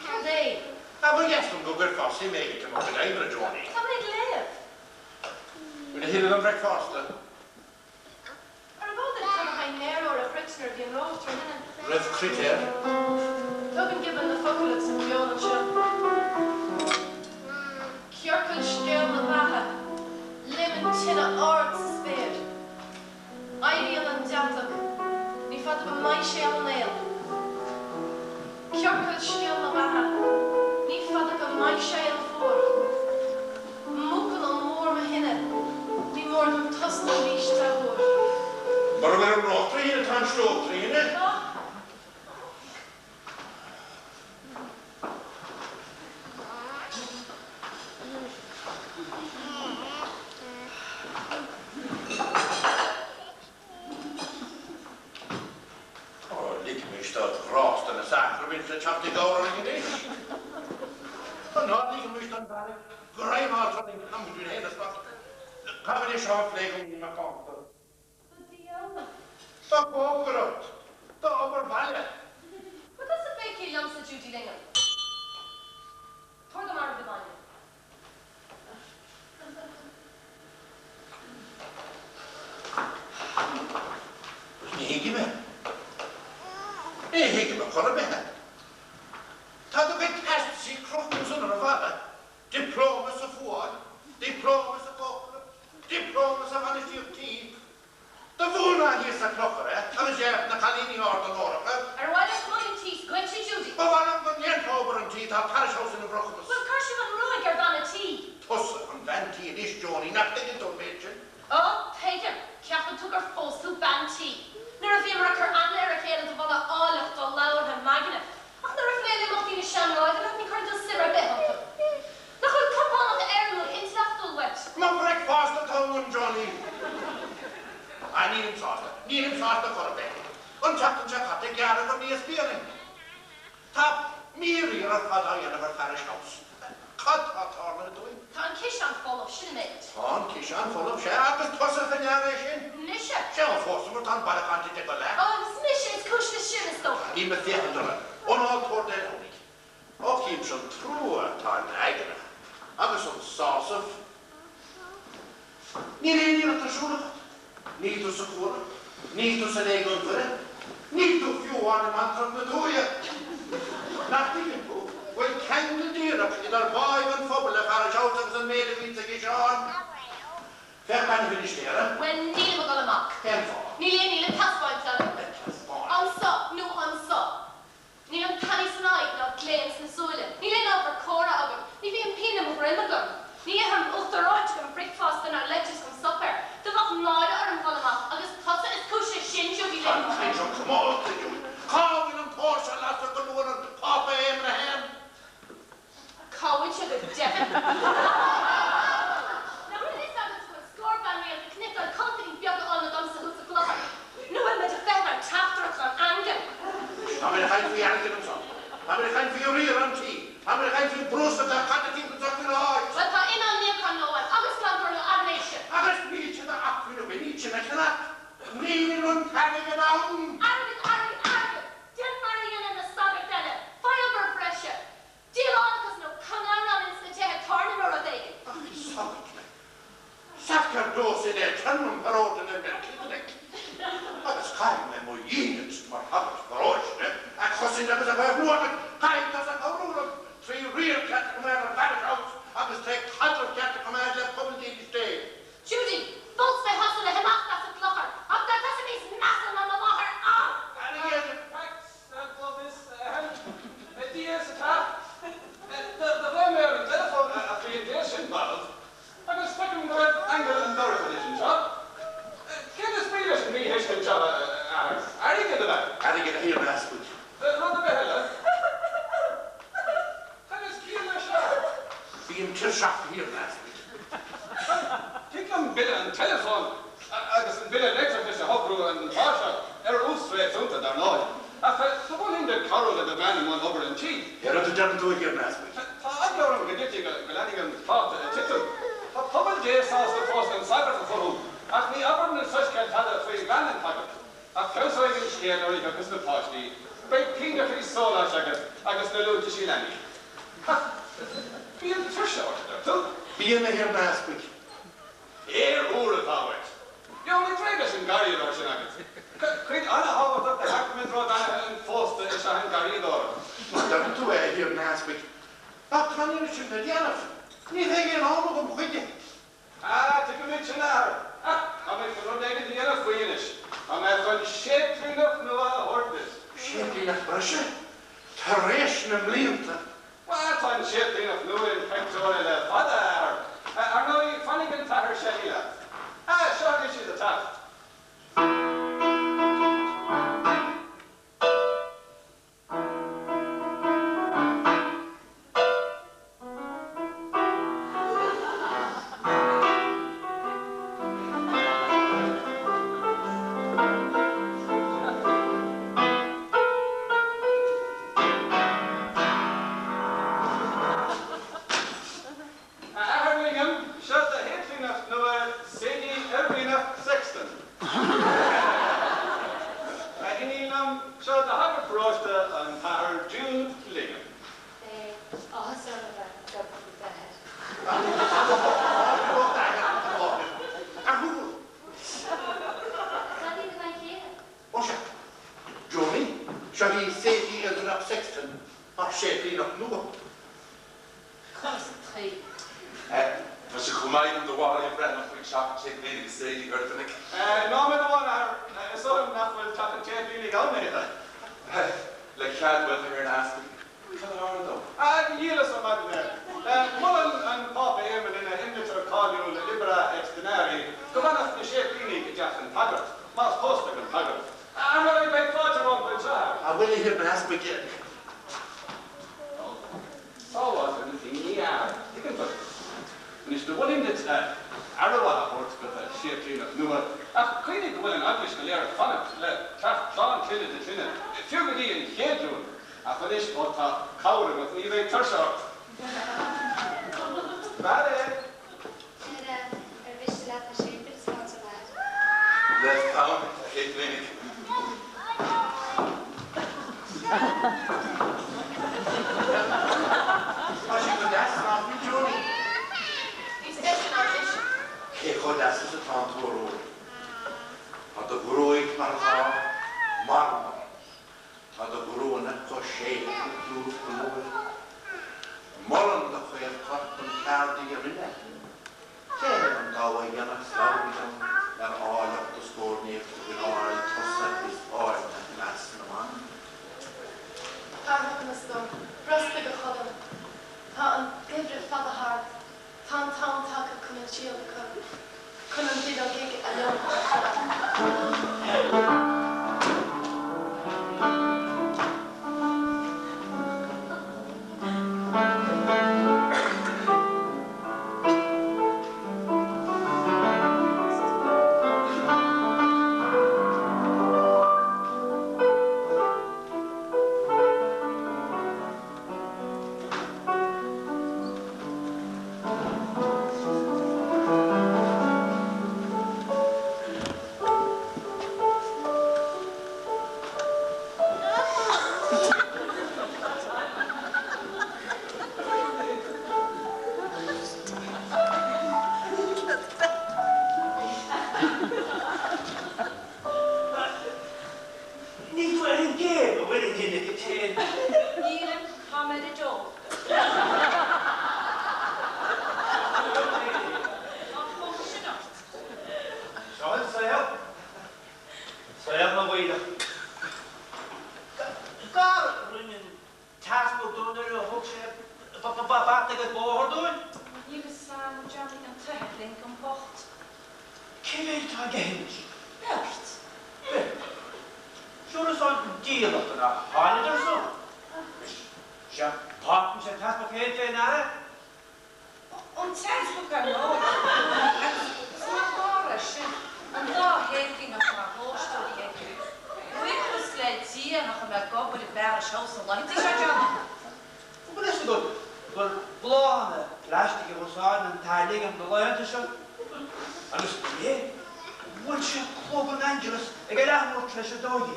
[SPEAKER 3] Cad é?
[SPEAKER 2] Ah, ba dheas liom go gcuirfeá suim éigin i mo chuid oibre, Joanie.
[SPEAKER 3] Tá mé ag léamh.
[SPEAKER 2] Bhfuil a thuilleadh don bhreicfeasta?
[SPEAKER 4] Arbh eol duit cad le haghaidh néaróir a chroit nuair a bhí an Róimh trí thine?
[SPEAKER 2] Raibh crith air.
[SPEAKER 4] Tóg an giobal na focail agus an ceol anseo. Ciorcal scéal na beatha, Léimeann tine ard sa spéir. Éiríonn an deatach, ní fada go mbeidh sé ina néal. Ciorcal scéal na beatha, ní fada go mbeidh sé ina fuar. Múchann an múr mo thine, ní mór dom tosnú arís athuair.
[SPEAKER 2] Mura bhfuil an roth trí thine tá an stove trí thine.
[SPEAKER 4] Tá.
[SPEAKER 2] Ó, ligimis do ghrásta na sacraiminte teacht i gcabhair orainn anois. Ó, ná ligimis don bhfearg greim a fháilt orainn go dtí féin a slacht. Caithfimid é seo a phlé go mín macánta.
[SPEAKER 4] Do dhífheabhlú.
[SPEAKER 2] Do chócaireacht. Do obair bhaile.
[SPEAKER 3] Bhfuil tusa feicthe liomsa Judy Lingham? Tabhair dom araid bainne.
[SPEAKER 2] Ní thuigim é. Ní thuigim ar chor ar bith é. Tá do chuid teastaisí crochta ansan ar an bhalla, dioplóma sa fuáil, dioplóma sa chócaireacht, dioplóma sa bhainistíocht tí. Do mhúinfeá thíos sa chlochar é agus dhéarfadh na cailíní arda glóracha.
[SPEAKER 3] Ar mhaith leat muileann tí scoite, Judy?
[SPEAKER 2] Ba mhaith liom go ndéanfá obair an tí, tá Parish House ina bhrocamas.
[SPEAKER 3] Bhuel, cuir sibh an ruaig ar bhean a' tí.
[SPEAKER 2] Tusa an bhean tí anois, Joanie, nach dtuigeann tú an méid sin?
[SPEAKER 3] Ó, tuigim. Ceapann tú gur phós tú bean tí. Nuair a bhíomar ag cur aithne ar a chéile do mhol áilleacht do labhartha m'aigne. Ach nuair a phléim imeachtaí na seanráide leat ní chuireann tú suim ar bith iontu. Nach bhfuil cupánach éirimiúil intleachtúil uait?
[SPEAKER 2] Mo bhreicfeasta atá uaim, Joanie. Ah, nílim sásta. Nílim sásta chor ar bith. An tseachtain seo caite gearradh an ESB orainn. Tá míriar ar fad á dhéanamh ar Pharish House. Cad tá tarlaithe dúinn?
[SPEAKER 3] Tá an ciseán folamh, sin an méid.
[SPEAKER 2] Tá an ciseán folamh, sea, agus tusa fé ndeara é sin.
[SPEAKER 3] Mise?
[SPEAKER 2] Sea, ó phósamar tá an bailiúchán tite go leath.
[SPEAKER 3] Ó, agus mise is cúis leis sin, is dócha.
[SPEAKER 2] Bím ag féachaint orthu ón altóir Dé Domhnaigh. Ó, chímse an trua atá ina n-aigne agus an sásamh. Níl aon iarracht ar siúl agat. Níl tú sa chualann. Níl tú sa Léigiún Mhuire. Níl tú fiú amháin i mBantracht na Tuaithe. Nach dtuigeann tú go bhfuil ceangal díreach idir báidh an phobail le Parish House agus an méid a bhíonn sa gciseán? Féach bean an mhinistéara.
[SPEAKER 3] Bhuel, nílim ag dul amach.
[SPEAKER 2] Cén fáth?
[SPEAKER 3] Níl aon ní le taispeáint agam.
[SPEAKER 2] Le taispeáint?
[SPEAKER 3] Anso nó anso. Níl an tanaí san aghaidh ná gléan sna súile. Níl aon ábhar comhrá agam. Ní bhíonn pian i mo dhroim agam. Ní ithim uachtar reoite don bhricfeasta ná leiteas don suipéar. Do bheadh náire orm dhul amach agus tusa is cúis leis sin, Judy
[SPEAKER 2] Tá an chaint seo comálta, Judy. Cá bhfuil an tóirse a lastar go luath an Pápa Éamonn a hAon?
[SPEAKER 3] Cá bhfuil sé go deimhin? Nach bhfuil fhios agat go bhfuil scór bean rialta ag cniotáil codlaíní beaga olna domsa thuas sa gclochar? Nó bhfuil muid ag feitheamh ar teachtaireacht ón aingeal?
[SPEAKER 2] Tá mé ag caint faoi airgead anso. Tá mé ag caint faoi riar an tí. Tá mé ag caint faoi bruscar atá caite timpeall anso chuile áit.
[SPEAKER 3] Bhuel tá inneall níocháin nó uaim agus glantóir nó aibhléise.
[SPEAKER 2] Agus níl siad d'acmhainn againn iad sin a cheannach. Níl an t-airgead ann!
[SPEAKER 3] Airgead, airgead, airgead! Déan mar a dhéanann na sagairt eile, faigh obair bhreise, díol árachas nó can amhrán ins na tithe tábhairne nó rud éigin.
[SPEAKER 2] Ach is sagart mé. Sacerdos in aeternum per ordinem Melchizedek. Agus caithfidh mé mo dhínit mar shagart paróiste a chosaint agus a chaomhnú agus caithfidh tusa cabhrú liom trí riar ceart a choimeád ar an bparish house agus tré caidreamh ceart a choimeád le pobal dílis Dé.
[SPEAKER 3] Judy, Fós mé thusa le himeacht as an gclochar ach tá tusa níos measa ná mo mháthair. Ah!
[SPEAKER 2] Airgead.
[SPEAKER 5] Pax vobis, ahem, Dia sa teach. Do ghlaoigh mé ar an dteileafón a chliaint sin balbh agus feicim go raibh aingeal an dorchadas anseo. Céard is brí leis an míthuiscint seo, a athair? Airgead, ab ea?
[SPEAKER 2] Airgead a Thiarna Easpaig.
[SPEAKER 5] Rud ar bith eile? Cad is ciall leis seo?
[SPEAKER 2] Bím tuirseach, a Thiarna Easpaig.
[SPEAKER 5] Tig liom bille an teileafóin agus an bille leictreachais a shocrú an tráth seo, ar ús réasúnta, dar ndóigh. Ach ba mhaith linn duit cabhrú le do bhean i mbun obair an tí.
[SPEAKER 2] Pé rud a deireann tú, a Thiarna Easpaig.
[SPEAKER 5] Tá eagla orm go dtitfidh, go leanfaidh an práta ag titim. Tá pobal Dé sásta fós an sagart a chothú, ach ní abrann an soiscéal tada faoi bhean an tsagairt. Ach feabhsóidh an scéal nuair a thiocfas na páistí, beidh pingneachaí sóláis agat agus na liúntaisí leanaí. Ach bíonn tuirse ort, a deir tú?
[SPEAKER 2] Bíonn, a Thiarna Easpaig.
[SPEAKER 5] Aer úr atá uait. Gheobhaimid réidh leis an ngarraíodóir sin agat. Cuid an-thábhachtach de shacraimint róbheannaithe an phósta is ea an gharraíodóireacht.
[SPEAKER 2] Má deireann tú é, a Thiarna Easpaig. Ach tá an oiread sin le déanamh. Ní bheidh aon am agam chuige.
[SPEAKER 5] Ah, tuigimid sin, a athair. Ach tá mé chun rud éigin a dhéanamh faoi anois. Tá mé chun séiplíneach nua a thabhairt duit.
[SPEAKER 2] Séiplíneach breise? Tar éis na mblianta?
[SPEAKER 5] Bhuel, tá an séiplíneach nua infheictheora le fada, a athair. Ar ndóigh, fanfaidh an tAthair Shelley leat. Ah, seo anois iad ag teacht. A Athair Lingham, seo do shéiplíneach nua, Sadie Oirmhinneach Sexton. A iníon liom, seo do shagart paróiste, an tAthair Jude Lingham.
[SPEAKER 9] Beidh áthas orm a bheith agam faoi d'athair. Cad iad a bhean chéile?
[SPEAKER 2] Ó sea. Joni, seo í Sadie Oirmhinneach Sexton, ár séiplíneach nua.
[SPEAKER 3] Cos trí.
[SPEAKER 6] Tá sé chomh maith agam do mháthair a bhreith faoin teach an tséiplínigh is Sadie Oirmhinnigh.
[SPEAKER 5] Nóiméad amháin, a athair. Is dóigh liom nach bhfuil teach an tséiplínigh ann a thuilleadh.
[SPEAKER 6] Le cead uait, a Thiarna Easpaig. Cad a tharla dó?
[SPEAKER 5] Dhíolas ar maidin é. Molann an Pápa Éamonn ina imlitir cáiliúil Libera et Donare go bhfanfadh na séiplínigh i dteach an tsagairt, más pósta don tsagart. Ar ndóigh, beidh fáilte rompu anseo, a athair.
[SPEAKER 2] An bhfuil, a Thiarna Easpaig?
[SPEAKER 5] Sábháiltear na pingní, a athair, tuigeann tú. Anois, do mholfainn duit aire mhaith a thabhairt do do shéiplíneach nua, ach cuimhnigh go bhfuil an Eaglais go léir ag fanacht le teacht slán clainne de shloinne, fiú go dtí an chéad ghlúin. Ach anois, ó tá cabhair agat, ní bheidh tuirse ort. B'fhearr é.
[SPEAKER 4] Ar, ar mhiste leat na séipéil a oscailt, a leaid?
[SPEAKER 6] Le fonn, a shéiplínigh.
[SPEAKER 2] Tá sé go deas, nach bhfuil, Joni?
[SPEAKER 3] Bhí seisean ann anois.
[SPEAKER 2] Cé chomh deas is atánn tú, a Ruairí? Tá do ghruaig mar atá, marmar. Tá do ghruanna chomh séimh le clúmh colúir. Molann do chaomh-chorp an ceardaí a rinne é. Cé hé an gabha a dhéanfadh slabhraí dom ar áilleacht do scóirnéamh go bhfuil tusa is áilne i measc na mban?
[SPEAKER 4] Tarrthaigh, mo stór, brostaigh a chodladh. Tá an geimhreadh fada thart, tá an t-am tagtha chun an síol a chur, chun an duilleog a leonadh ar fad.
[SPEAKER 7] Cé mhéad atá aige anois?
[SPEAKER 3] Beirt.
[SPEAKER 7] Beirt. Siúr is an diabhlacht an thánadar san. Is ea, Pápa is an t-easpag féin fé ndeara.
[SPEAKER 3] An t-easpag ar ndóigh. Agus is maith nárbh é sin an dá shéiplíneach mar shóisteoirí aige. Buíochas le Dia nach raibh mé ag obair i bPearais House na laethanta seo, Johnny.
[SPEAKER 7] An bhfuil fhios agat gur bláthanna plaistigh a úsáideann an t-athléigean na laethanta seo? Agus inné, bhuail sé clog an Angelus ag a leathuair tar éis 12.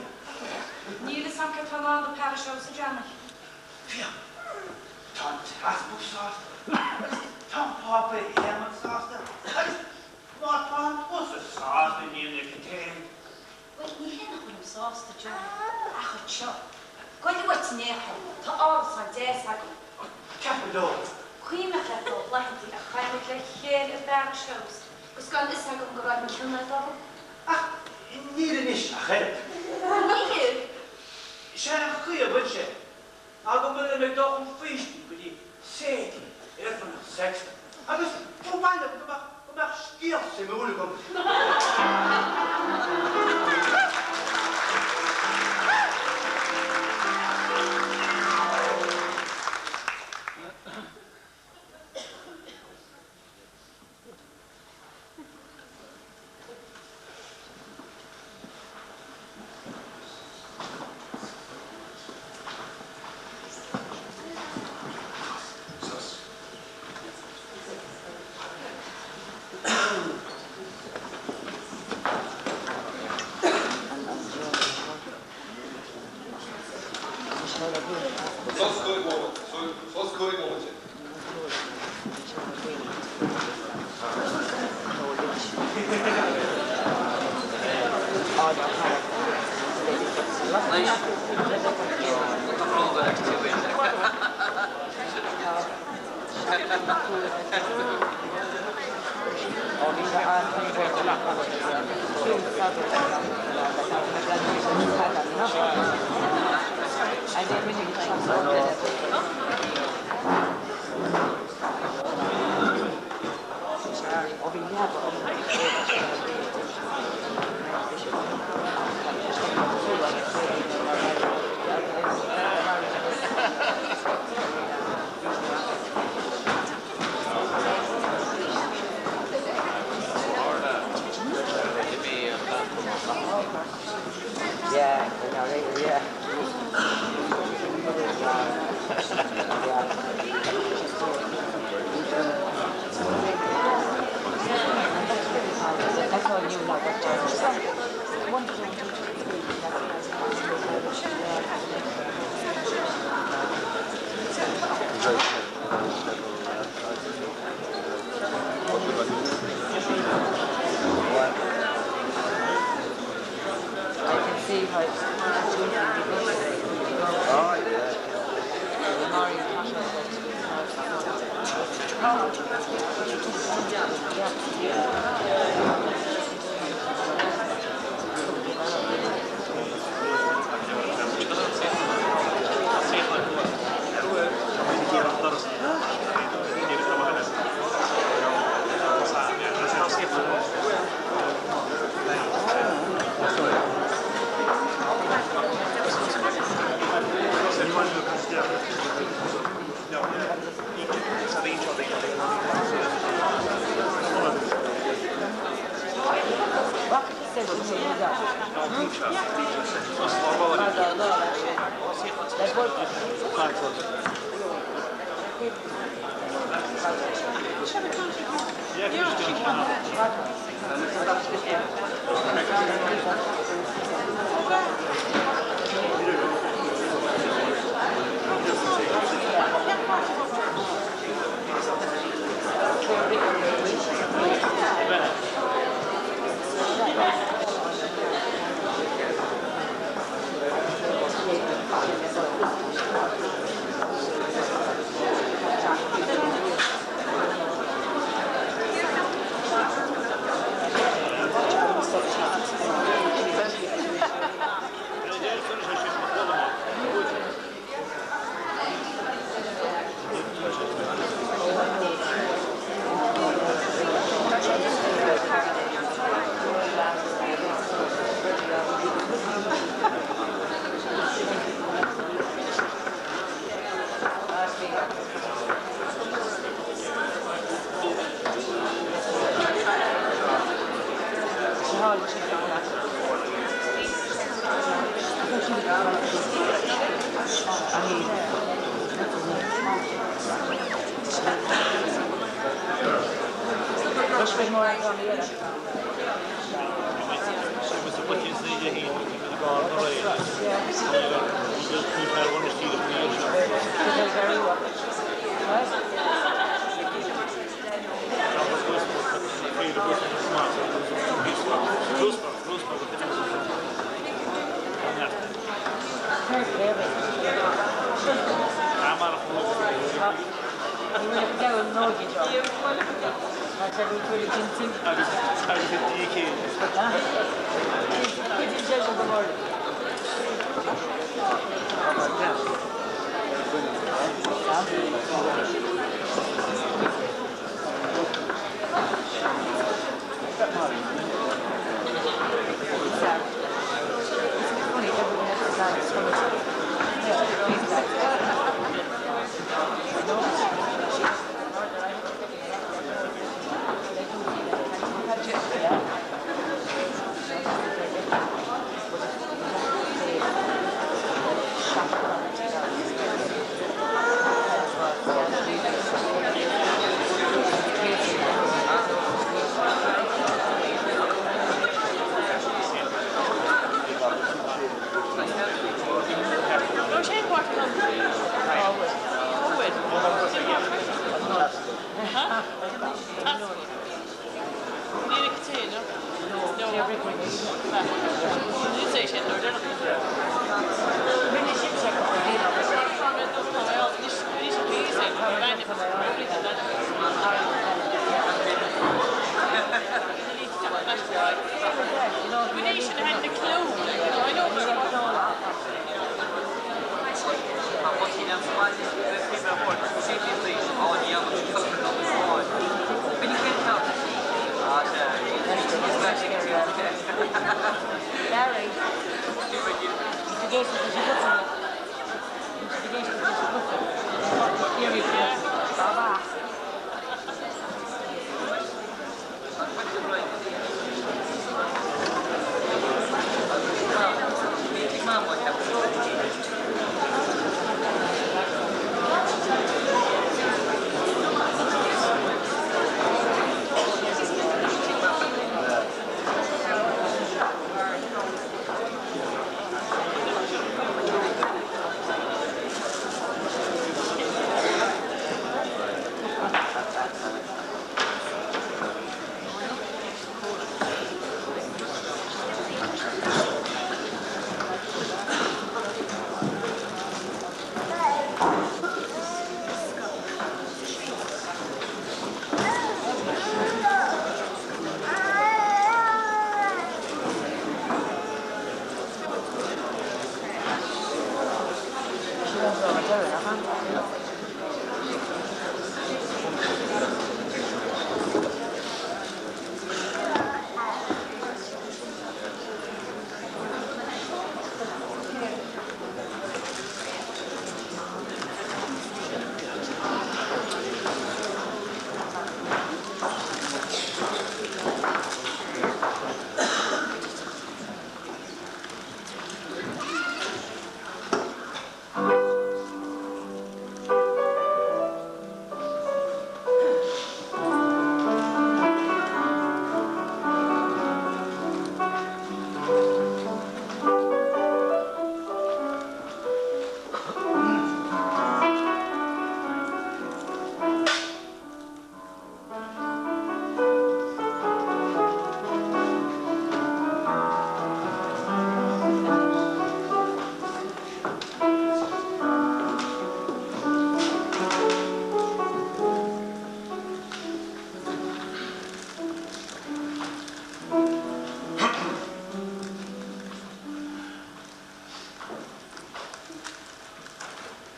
[SPEAKER 3] Níl fhios a'm céard tá i ndán do Parish House, a Johnny.
[SPEAKER 7] Féach, tá an t-easpag sásta, agus tá an Pápa Éamonn sásta, agus má tá tusa sásta, a Iníon Uí Churtáin.
[SPEAKER 3] Bhuel, ní hé nach bhfuilim sásta, Johnny, ach anseo. Goile uait in aon chor, tá árasán deas agam.
[SPEAKER 7] Ceapaim leo.
[SPEAKER 3] Cuimhneach leat na laethanta a chaith muid le chéile i bParish House agus gan fhios agam go raibh cion agat orm.
[SPEAKER 7] Ach níl anois ach oiread.
[SPEAKER 3] Níl?
[SPEAKER 7] Is é an chaoi a bhfuil sé ná go bhfuilim ag dul chun faoistine go dtí Sadie i Oirthear Sexton agus ba mhaith liom go mbeadh go mbeadh scéal suimiúil agam.
[SPEAKER 5] Sos cúig nóiméad. Sos cúig nóiméad.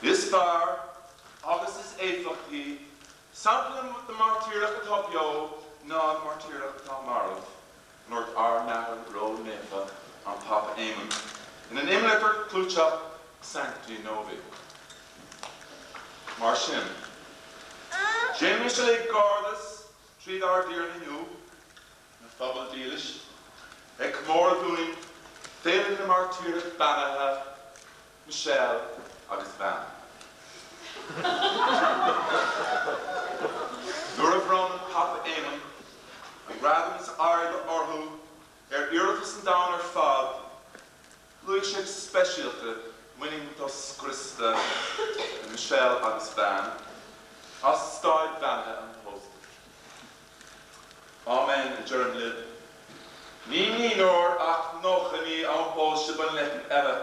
[SPEAKER 6] Is fearr agus is éifeachtaí sampla de mhairtíreach atá beo ná an mairtíreach atá marbh, a dúirt ár n-athair ró-naofa, an Pápa Éamonn, ina imlitir chlúiteach Sancti Novi. Mar sin, déanaimis uilig gairdeas tríd ár dTiarna inniu, a phobal dílis. Ag comóradh dúinn Féile na Mairtíreach Beannaithe Michelle agus Van. Nuair a bhronn an Pápa Éamonn an gradam is airde orthu ar iarratas an domhain ar fad, luaigh sé go speisialta muinín doscriosta Michelle agus Van as staid bheannaithe an phósta. Áiméan, a deirim libh. Ní naonúr ach 90 ní iompóidh sibh an leiceann eile.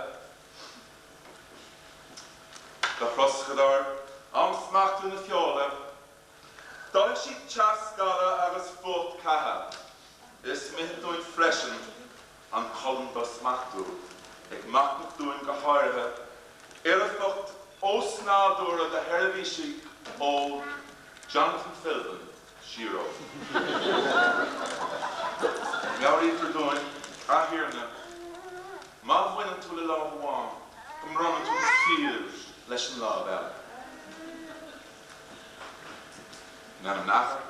[SPEAKER 6] Do throscadar ansmachtú na feola, d'fhaill siad teas gala agus fuacht catha. Is mithid dúinn freisin an cholainn dosmachtú, ag machnamh dúinn go háirithe ar éifeacht ósnádúrtha do sheirbhísigh óg Jonathan Philbin, Shiro. Meabhraítear dúinn, a Thiarna, má bhaineann tú le lámh amháin, go mbronnann tú do shaol leis an lámh eile. In ainm an Athar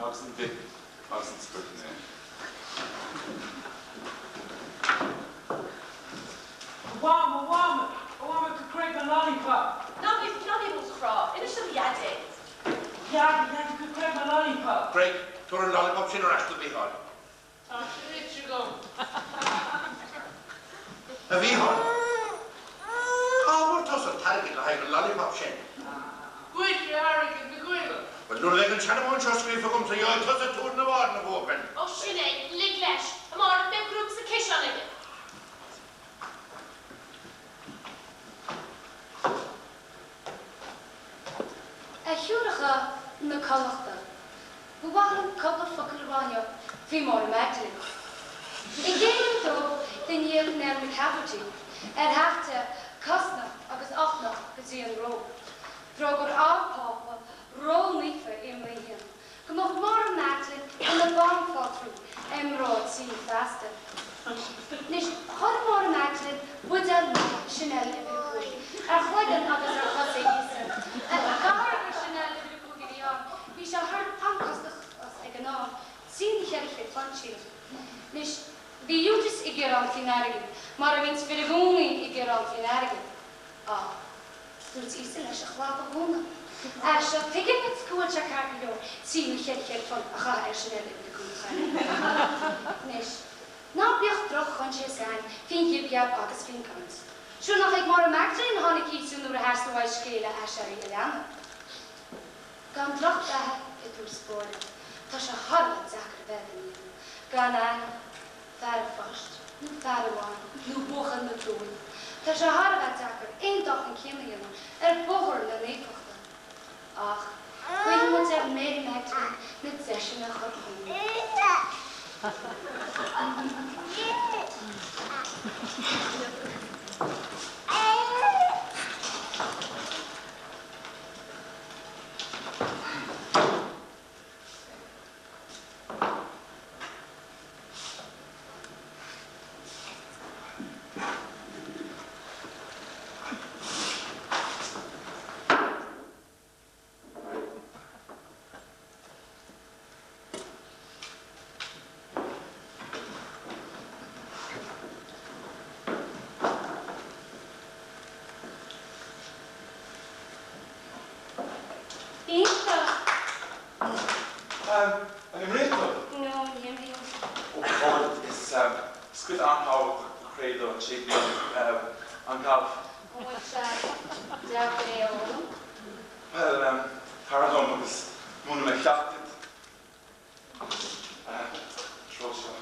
[SPEAKER 6] agus an Mhic agus an Spioraid Naoimh.
[SPEAKER 10] A Mham, a Mham, a Mham, could Craig my lollipop?
[SPEAKER 3] Ná bí, ná bí a chrá, inis do Dhaidí.
[SPEAKER 10] Dhaidí, Dhaidí, could Craig my lollipop?
[SPEAKER 2] Craig, tabhair an lollipop sin ar ais do Mhícheál.
[SPEAKER 10] Tá sé ite agam.
[SPEAKER 2] A Mhícheáil, cá bhfuair tusa an t-airgead le haghaidh an lollipop sin?
[SPEAKER 10] Ghoid mé airgead na gcoileach.
[SPEAKER 2] Bhuel, nuair a bheidh an seanamóin seo scríofa agamsa, gheobhaidh tusa tuar na bhfárann, a bhuachaill.
[SPEAKER 4] Ó sin é, lig leis. Amárach beidh gruag sa ciseán aige.
[SPEAKER 11] A Shiúracha na Connachta, ba mhaith liom cúpla focal a rá inniu faoi Máire Magdalene. I gcéim a dó de ndiaidh Nell McCafferty ar theacht di cosnocht agus uchtnocht go dtí an Róimh, d'fhógair ár bPápa ró-naofa Éamonn a hAon go mbeadh Máire Magdalene ina banphátrún ar mná tí feasta. Anois, chuir Máire Magdalene buidéal maith Chanel uimhir a 5 ar chloigeann agus ar chosa Íosa. Gar gur Chanel uimhir a 5 a bhí ann, bhí sé thar an-costasach ag an am, trí nó 400 punt, sílim. Anois, bhí Iúdas ag gearán faoin airgead, mar a bhíonns fir i gcónaí ag gearán faoin airgead. Ach dúirt Íosa leis a chlab a dhúnadh. Ar seo, tuigim duit go bhfuil sé ceart go leor trí nó 400 punt a chaitheamh ar Chanel uimhir a 5 a chailín. Anois, ná bíodh droch-choinsias againn faoin ghib gheab agus faoin gcaint. Sure nach ag Máire Magdalene a tháinig Íosa nuair a theastaigh uaidh scéala aiséirí a leanadh. Gan drochbheatha i dtús báire, tá sé thar a bheith deacair a bheith i do naomh gan athair, fear a phoist, nó fear amháin, nó buachaill nó dúil. Tá sé thar a bheith deacair aon dul chun cinn a dhéanamh ar bhóthar na naofachta. Ach guíonn muid ar Mary Magdalene na deiseanna a chur chugainn. Iontach!
[SPEAKER 6] An imríonn tú?
[SPEAKER 11] No, ní imrím.
[SPEAKER 6] Ó Bhuel, is is cuid an-tábhachtach de Credo an tséipéil an galf.
[SPEAKER 11] An bhfuil sé deacair é a fhoghlaim?
[SPEAKER 6] Bhuel, tar liom agus múinfidh mé ceacht duit. Treo seo.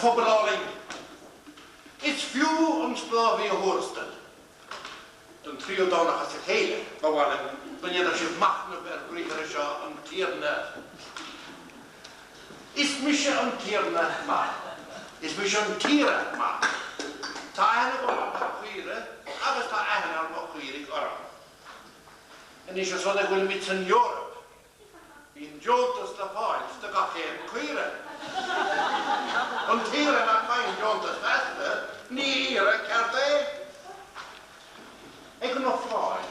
[SPEAKER 2] phobail álainn, is fiú an sclábhaí a thuarastal. Don tríú Domhnach as a chéile, ba mhaith liom go ndéanfadh sibh machnamh ar bhriathra seo an Tiarna, Is mise an Tiarna maith. Is mise an t-aoire maith. Tá aithne agam ar mo chaoire agus tá aithne ar mo chaoirigh orm. Anois, os rud é go bhfuilimid san Eoraip, Bíonn deontas le fáil do gach aon caoire. An t-aoire nach bhfaigheann deontas feasta, ní aoire ceart é. Ag an ofráil,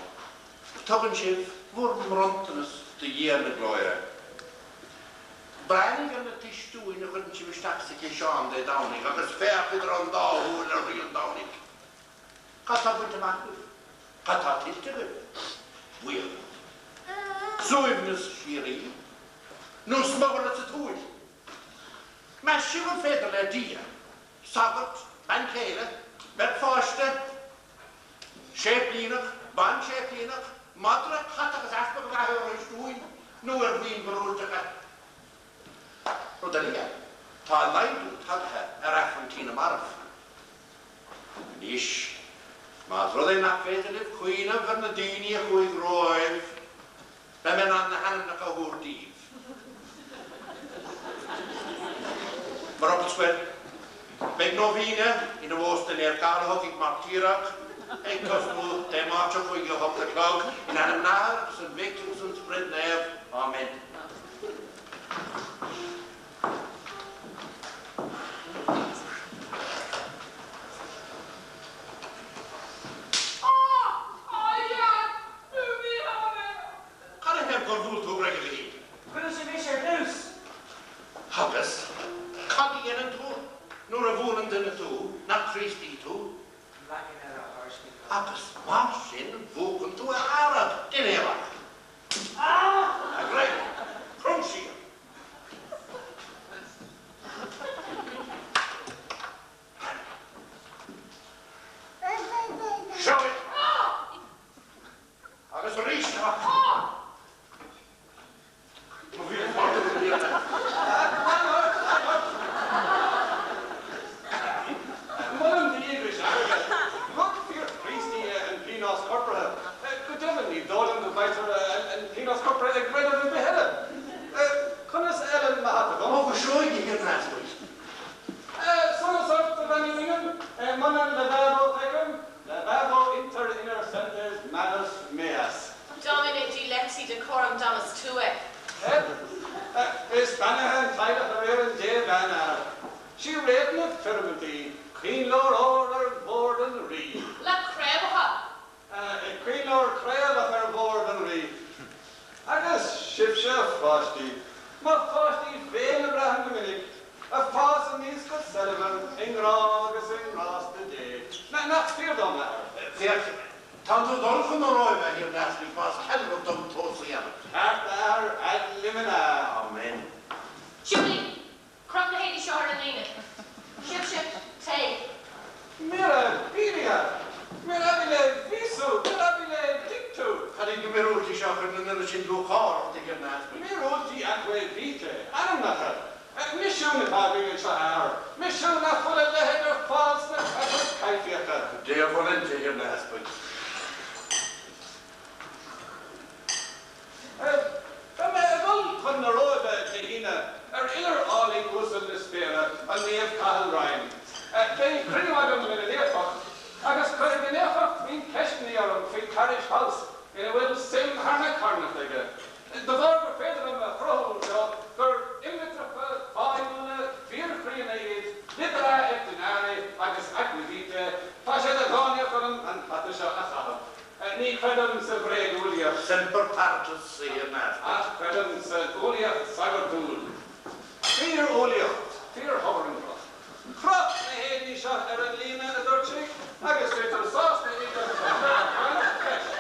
[SPEAKER 2] tugann sibh bhur mbronntanas do Dhia na glóire. Breathnaigh ar na tistúin a chuireann sibh isteach sa chiseán Dé Domhnaigh agus féach idir an dá shúil ar Rí an Domhnaigh. Cad tá bainte amach agaibh? Cad tá tuillte agaibh? Buíochas. Suaimhneas síoraí? Nó smugairle sa tsúil? Meas sibh an féidir le Dia, sagart, bean chéile, beirt pháiste, séiplíneach, ban-séiplíneach, madra, cat agus easpag a bheathú ar chistiúin nó ar mhaoin mhíorúilteacha? Rud eile, tá laghdú tagtha ar Aifreann Tí na Marbh. Anois, más rud é nach féidir libh cuimhneamh ar na daoine a chuaigh romhaibh, beidh mé in ann na hainmneacha a thabhairt daoibh. Mar fhocal scoir, beidh nóibhíne ina ómós do Naomh Cathal a thiocfaidh mar Tiarach, ag tosnú Dé Máirt seo chugainn ag 8 a chlog, in ainm an Athar agus an Mhic agus an Sprid Naomh. Amen. Cad a thaobh gur bhuail tú Greg a Mhichíl?
[SPEAKER 10] Bhuail sé mise ar dtús.
[SPEAKER 2] Agus cad a dhéanann tú nuair a bhuaileann duine tú nach Críostaí tú?
[SPEAKER 10] Leagan eile a thairiscint dó.
[SPEAKER 2] Agus mar sin mhúchann tú a fhearg, ginealach. A Greg, crom siar. Seo é. Agus arís amach. Mo mhíle fáilte go dtí an.
[SPEAKER 5] Molaim díograis airgead. Rud fíor-Chríostaí é an pionós corpartha. Go deimhin, ní dóigh liom go bhfaightear an pionós corpartha i gcreideamh ar bith eile. Conas Ellen mo hata dom?
[SPEAKER 2] Ó, go seoigh, a Thiarna Easpaig.
[SPEAKER 5] Sonas ort, a Bhean Uí Riain. Muna levabo tecum, levabo inter innercentes manus meas.
[SPEAKER 4] Domine dilecti decorum domus tuae.
[SPEAKER 5] Is beannaithe an teaghlach a riarann dea-bhean, a athair. Sí réalt na firmiminte í, coinnleoir óir ar bhord an rí.
[SPEAKER 4] Le craobhacha.
[SPEAKER 5] Coinnleoir craobhach ar bhord an rí. Agus sibhse, a pháistí, mo pháistí féin a bhraithim go minic, ag fás aníos go soilbhir i ngrá agus i ngrásta Dé. Nach fíor dom, a athair?
[SPEAKER 2] Féach, tá tú ag dul chun na Róimhe, a Thiarna Easpaig, más ceadmhach dom tomhas a dhéanamh.
[SPEAKER 5] Ceart, a athair, ad limina.
[SPEAKER 2] Amen.
[SPEAKER 4] Julie, Croch na héadaí seo ar an líne. Sibhse, téigh.
[SPEAKER 5] Mirabilia! Mirabile visu! Mirabile dictu!
[SPEAKER 2] Cad iad na míorúiltí seo a chuireann an oiread sin lúcháir ort, a Thiarna Easpaig?
[SPEAKER 5] Míorúiltí aquae vitae, ainmneacha. Misiún atá againn anseo, a athair. Misiún nach bhfuil a leithéid ar fáil sna cathracha coimhthíocha.
[SPEAKER 2] Dea-volente, a Thiarna Easpaig.
[SPEAKER 5] Beidh mé ag dul chun na Róimhe Dé hAoine ar iolar álainn uasal na spéire, an Naomh Cathal Ryan. Beidh cruinniú agam lena Naofacht agus cuirfidh a Naofacht roinnt ceisteanna orm faoi Parish House ina bhfuil suim thar na carnachta aige. De bharr gur féidir liom a chruthú leo gur imlitreacha fáidhiúla fíorchríonna iad Libera et Dinari agus Aqua Vitae, tá sé de dhánaíocht orm an hata seo a chaitheamh. Ní chreidim sa bhréageolaíocht.
[SPEAKER 2] Semper paratus, a Thiarna Easpaig.
[SPEAKER 5] Ach creidim san eolaíocht sagartúil. Fíor-eolaíocht, fíor-thobaireandracht. Croch na héadaí seo ar an líne, a dúirt sí, agus beidh tú sásta iad a chaitheamh gan cheist.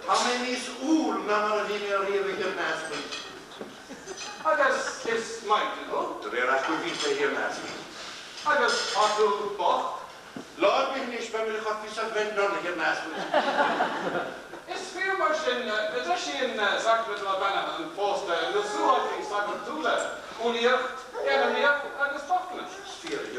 [SPEAKER 2] Tá mé níos umhal ná mar a bhí mé riamh, a Thiarna Easpaig.
[SPEAKER 5] Agus is maighdean thú.
[SPEAKER 2] De réir aqua vitae, a Thiarna Easpaig.
[SPEAKER 5] Agus tá tú bocht.
[SPEAKER 2] Lá ar bith anois beidh mé le chur fios ar Bhreandán, a Thiarna Easpaig.
[SPEAKER 5] Is fíor mar sin go dtreisíonn sacraimint lá beannaithe an phósta na suáilcí sagartúla, umhlaíocht, geanmnaíocht agus bochtanas.
[SPEAKER 2] Is fíor, a Thiarna.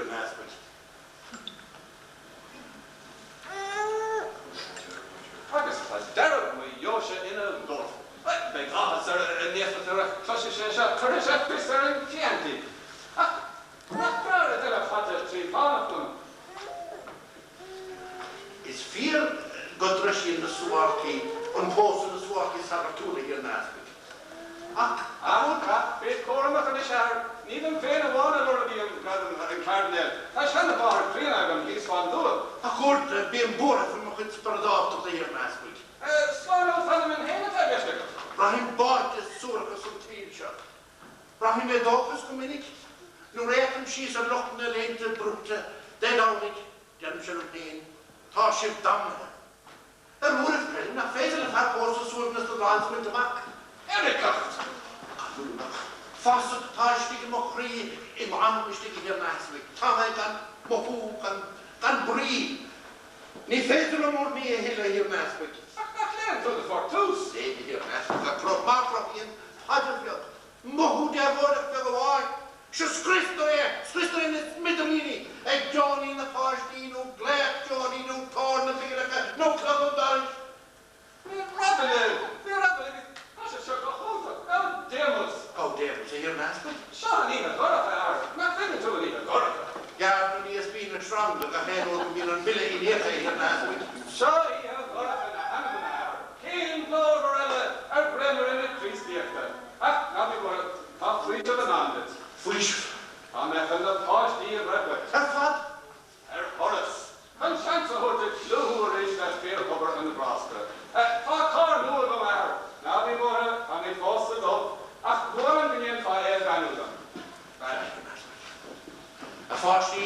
[SPEAKER 5] Beidh áthas ar a Naofacht nuair a chloisfidh sé seo, cuirfidh sé fios ar an Chianti. Ach nach fearr a d'fheilfeadh fada trí fanacht ann?
[SPEAKER 2] Is fíor go dtreisíonn na suáilcí an pósadh na suáilcí sagartúla, a Thiarna Easpaig. Ach,
[SPEAKER 5] Ach, ach, bí cúramach anois, a athair, ní dom féin amháin a lorgaím gradam an Chairdinéil, tá seana-mháthair chríonna agam thíos fán dtuath.
[SPEAKER 2] A chuaird, bím buartha faoi mo chuid spioradáltachta, a Thiarna Easpaig.
[SPEAKER 5] Slán ó Solomon féin atá i gceist agat.
[SPEAKER 2] Braithim báite i suarachas an tsaoil seo. Braithim éadóchas go minic. Nuair a fhéachaim síos ar lucht na léinte brúite Dé Domhnaigh, deirimse liom féin, tá sibh damnaithe. Ar uairibh creidim nach féidir le fear pósta suaimhneas na bhflaitheas a bhaint amach.
[SPEAKER 5] Eiriceacht!
[SPEAKER 2] Canúnach. Fasach atá istigh i mo chroí, i m'anam istigh, a Thiarna Easpaig. Tá mé gan mothú, gan, gan brí. Ní féidir liom urnaí a thuilleadh, a Thiarna Easpaig.
[SPEAKER 5] Ach nach léann tú do phartús?
[SPEAKER 2] Léim, a Thiarna Easpaig, ach má chruthaíonn paidir bheag, mothú déabhlóideach beag amháin, Sea, scriostar é, scriostar é ina smidiríní ag geonaí na páistí nó glaoch Johnny nó tóir na bpingineacha nó clog an dorais.
[SPEAKER 5] Bhí rabaile, bhí rabaile agus tá sé seo go hiontach, Gaudeamus!
[SPEAKER 2] Gaudeamus, a Thiarna Easpaig.
[SPEAKER 5] Seo an oíche dhorcha, a athair, nach bhfeiceann tú an oíche dhorcha?
[SPEAKER 2] Gearr aníos míle sreang de gach aon uair go mbíonn an bille iníoctha, a Thiarna Easpaig.
[SPEAKER 5] Seo oíche dhorcha na hanamna, a athair. Cén glórmhar eile ar dhréimire na Críostaíochta? Ach ná bí buartha. Tá faoiseamh i ndán duit.
[SPEAKER 2] Faoiseamh.
[SPEAKER 5] Tá mé chun na páistí a bhreith uait.
[SPEAKER 2] Ar fad?
[SPEAKER 5] Ar thuras. Chun seans a thabhairt duit dlúthú arís le fíorathobar an ghrásta. Tá carr nua agam, a athair. Ná bí buartha, tá mé fós sa dubh. Ach ba mhaith liom go ndéanfá é a bheannú dom.
[SPEAKER 2] A pháistí,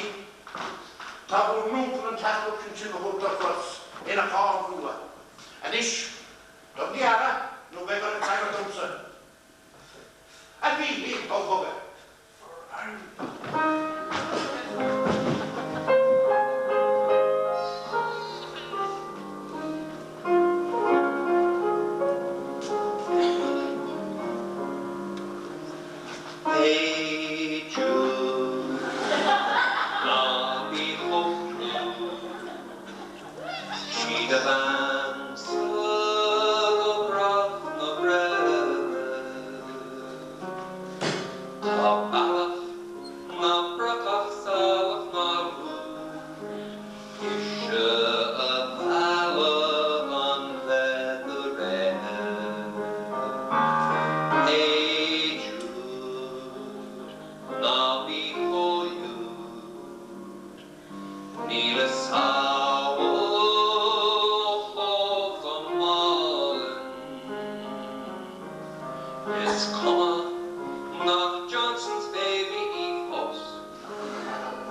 [SPEAKER 2] tá bhur n-uncail an t-easpag chun sibh a thabhairt ar thuras ina charr nua. Anois, tugaigí aire nó beidh oraibh freagairt domsa. A Mhíchíl, ó bhogadh.
[SPEAKER 8] Hey Jude, ná bí chomh cruaidh, Sí do bhean-sa go brách na breithe. Tá bealach na brocach salach mar rún, Ise a mhealladh an bheith do reithe. Hey Jude, ná bí chomh lúd. Níl a samhail chomh álainn. Is cuma nach Johnson's Baby í fós.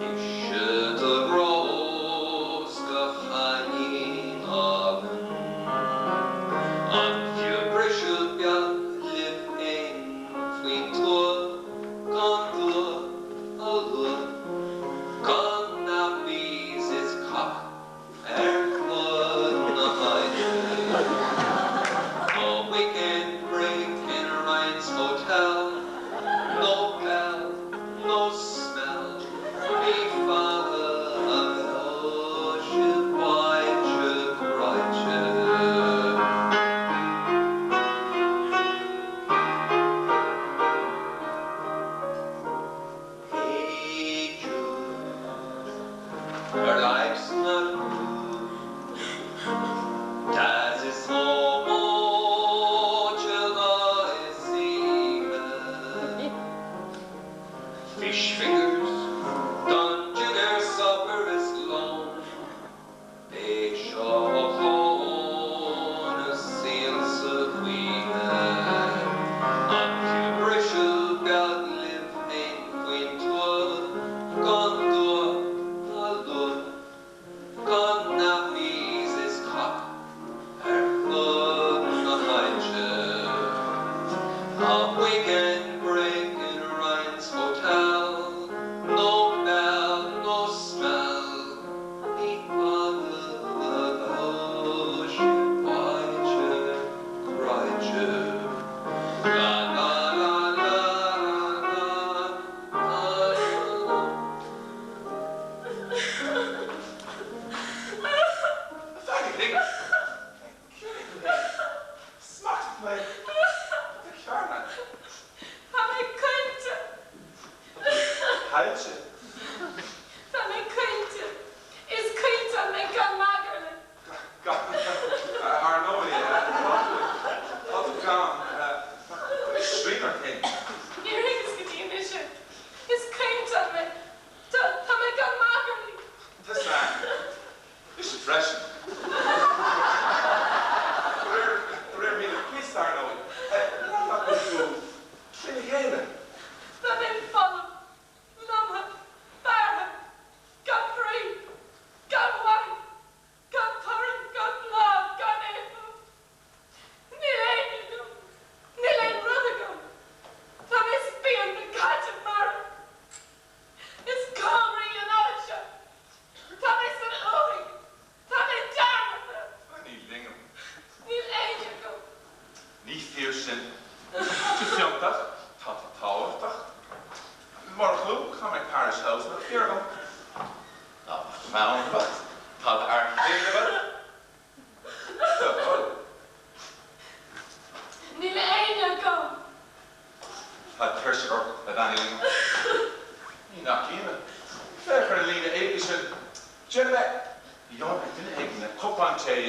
[SPEAKER 8] Ise do rós do chailín álainn. An fiú briseadh beag libh féin faoin tuath gan dua a lua? Gan nappies is cac ar fud na háite. No weekend break in Ryan's Hotel.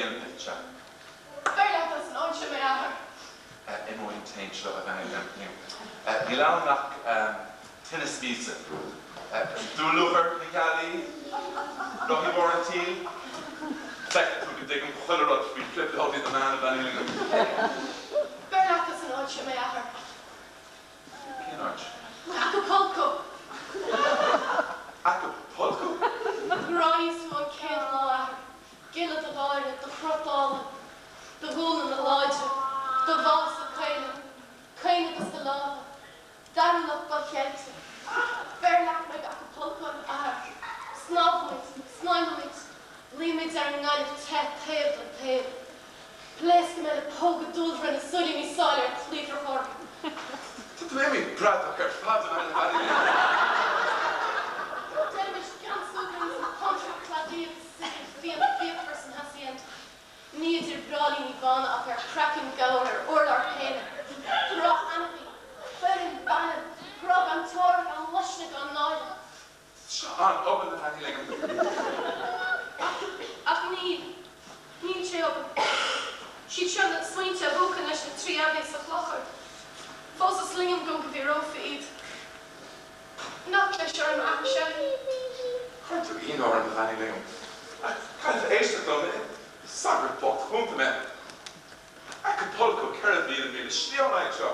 [SPEAKER 6] déanamh duit, sea.
[SPEAKER 4] Beir leat as an áit seo mé, a Athair.
[SPEAKER 6] Imeoidh an taom seo, a Bhean Uí Liam. Níl ann ach tinneas míosa. Dúlúchar na gealaí, rothaí móra an tsaoil. Feicfidh tú go dtuigim chuile rud faoi thrioblóidí na meán, a Bhean Uí Liam.
[SPEAKER 4] Beir leat as an áit seo mé, a Athair.
[SPEAKER 6] Cén áit?
[SPEAKER 4] Acapulco!
[SPEAKER 6] Acapulco?
[SPEAKER 4] Ghráíos thú an chéad lá, a Athair. Gile do gháire, do chrot álainn, do ghualainne láidre, do mhása caola, caoine dos do lámha, d'fhearúlacht docheilte. Beir leat mé go Acapulco, a Athair. Snámhaimid, snaidhmimid, luímid ar an ngaineamh te taobh le taobh. Pléascfaidh mé le póga dúlmhara na súilíní sáile ar cliabhrach orm.
[SPEAKER 6] Tá tú imithe bradach ar fad, a Bhean Uí Liam.
[SPEAKER 4] Déanaimis gan súgradh ins an pontráth cladaí agus suímid fíon fíochmhar san hacienda. Ní idir bráillíní bána ach ar chraiceann gabhair ar urlár péine. Grá anabaí, fireann, baineann, grá gan teora, gan luisne, gan náire.
[SPEAKER 6] Seo an-obann, a Bhean Uí Liam.
[SPEAKER 4] Ach níl. Níl sé obann. Siad seo na smaointe a mhúchann leis na tri Ave sa chlochar. Fós is liom go bhfíorófaí iad. Ná clis orm, a athair Shelley.
[SPEAKER 6] Cuireann tú ionadh orm, a Bhean Uí Liam. Ach caithfidh tú éisteacht liom. Is sagart bocht cúnta mé. Acapulco, 4,000 míle slí ón áit seo.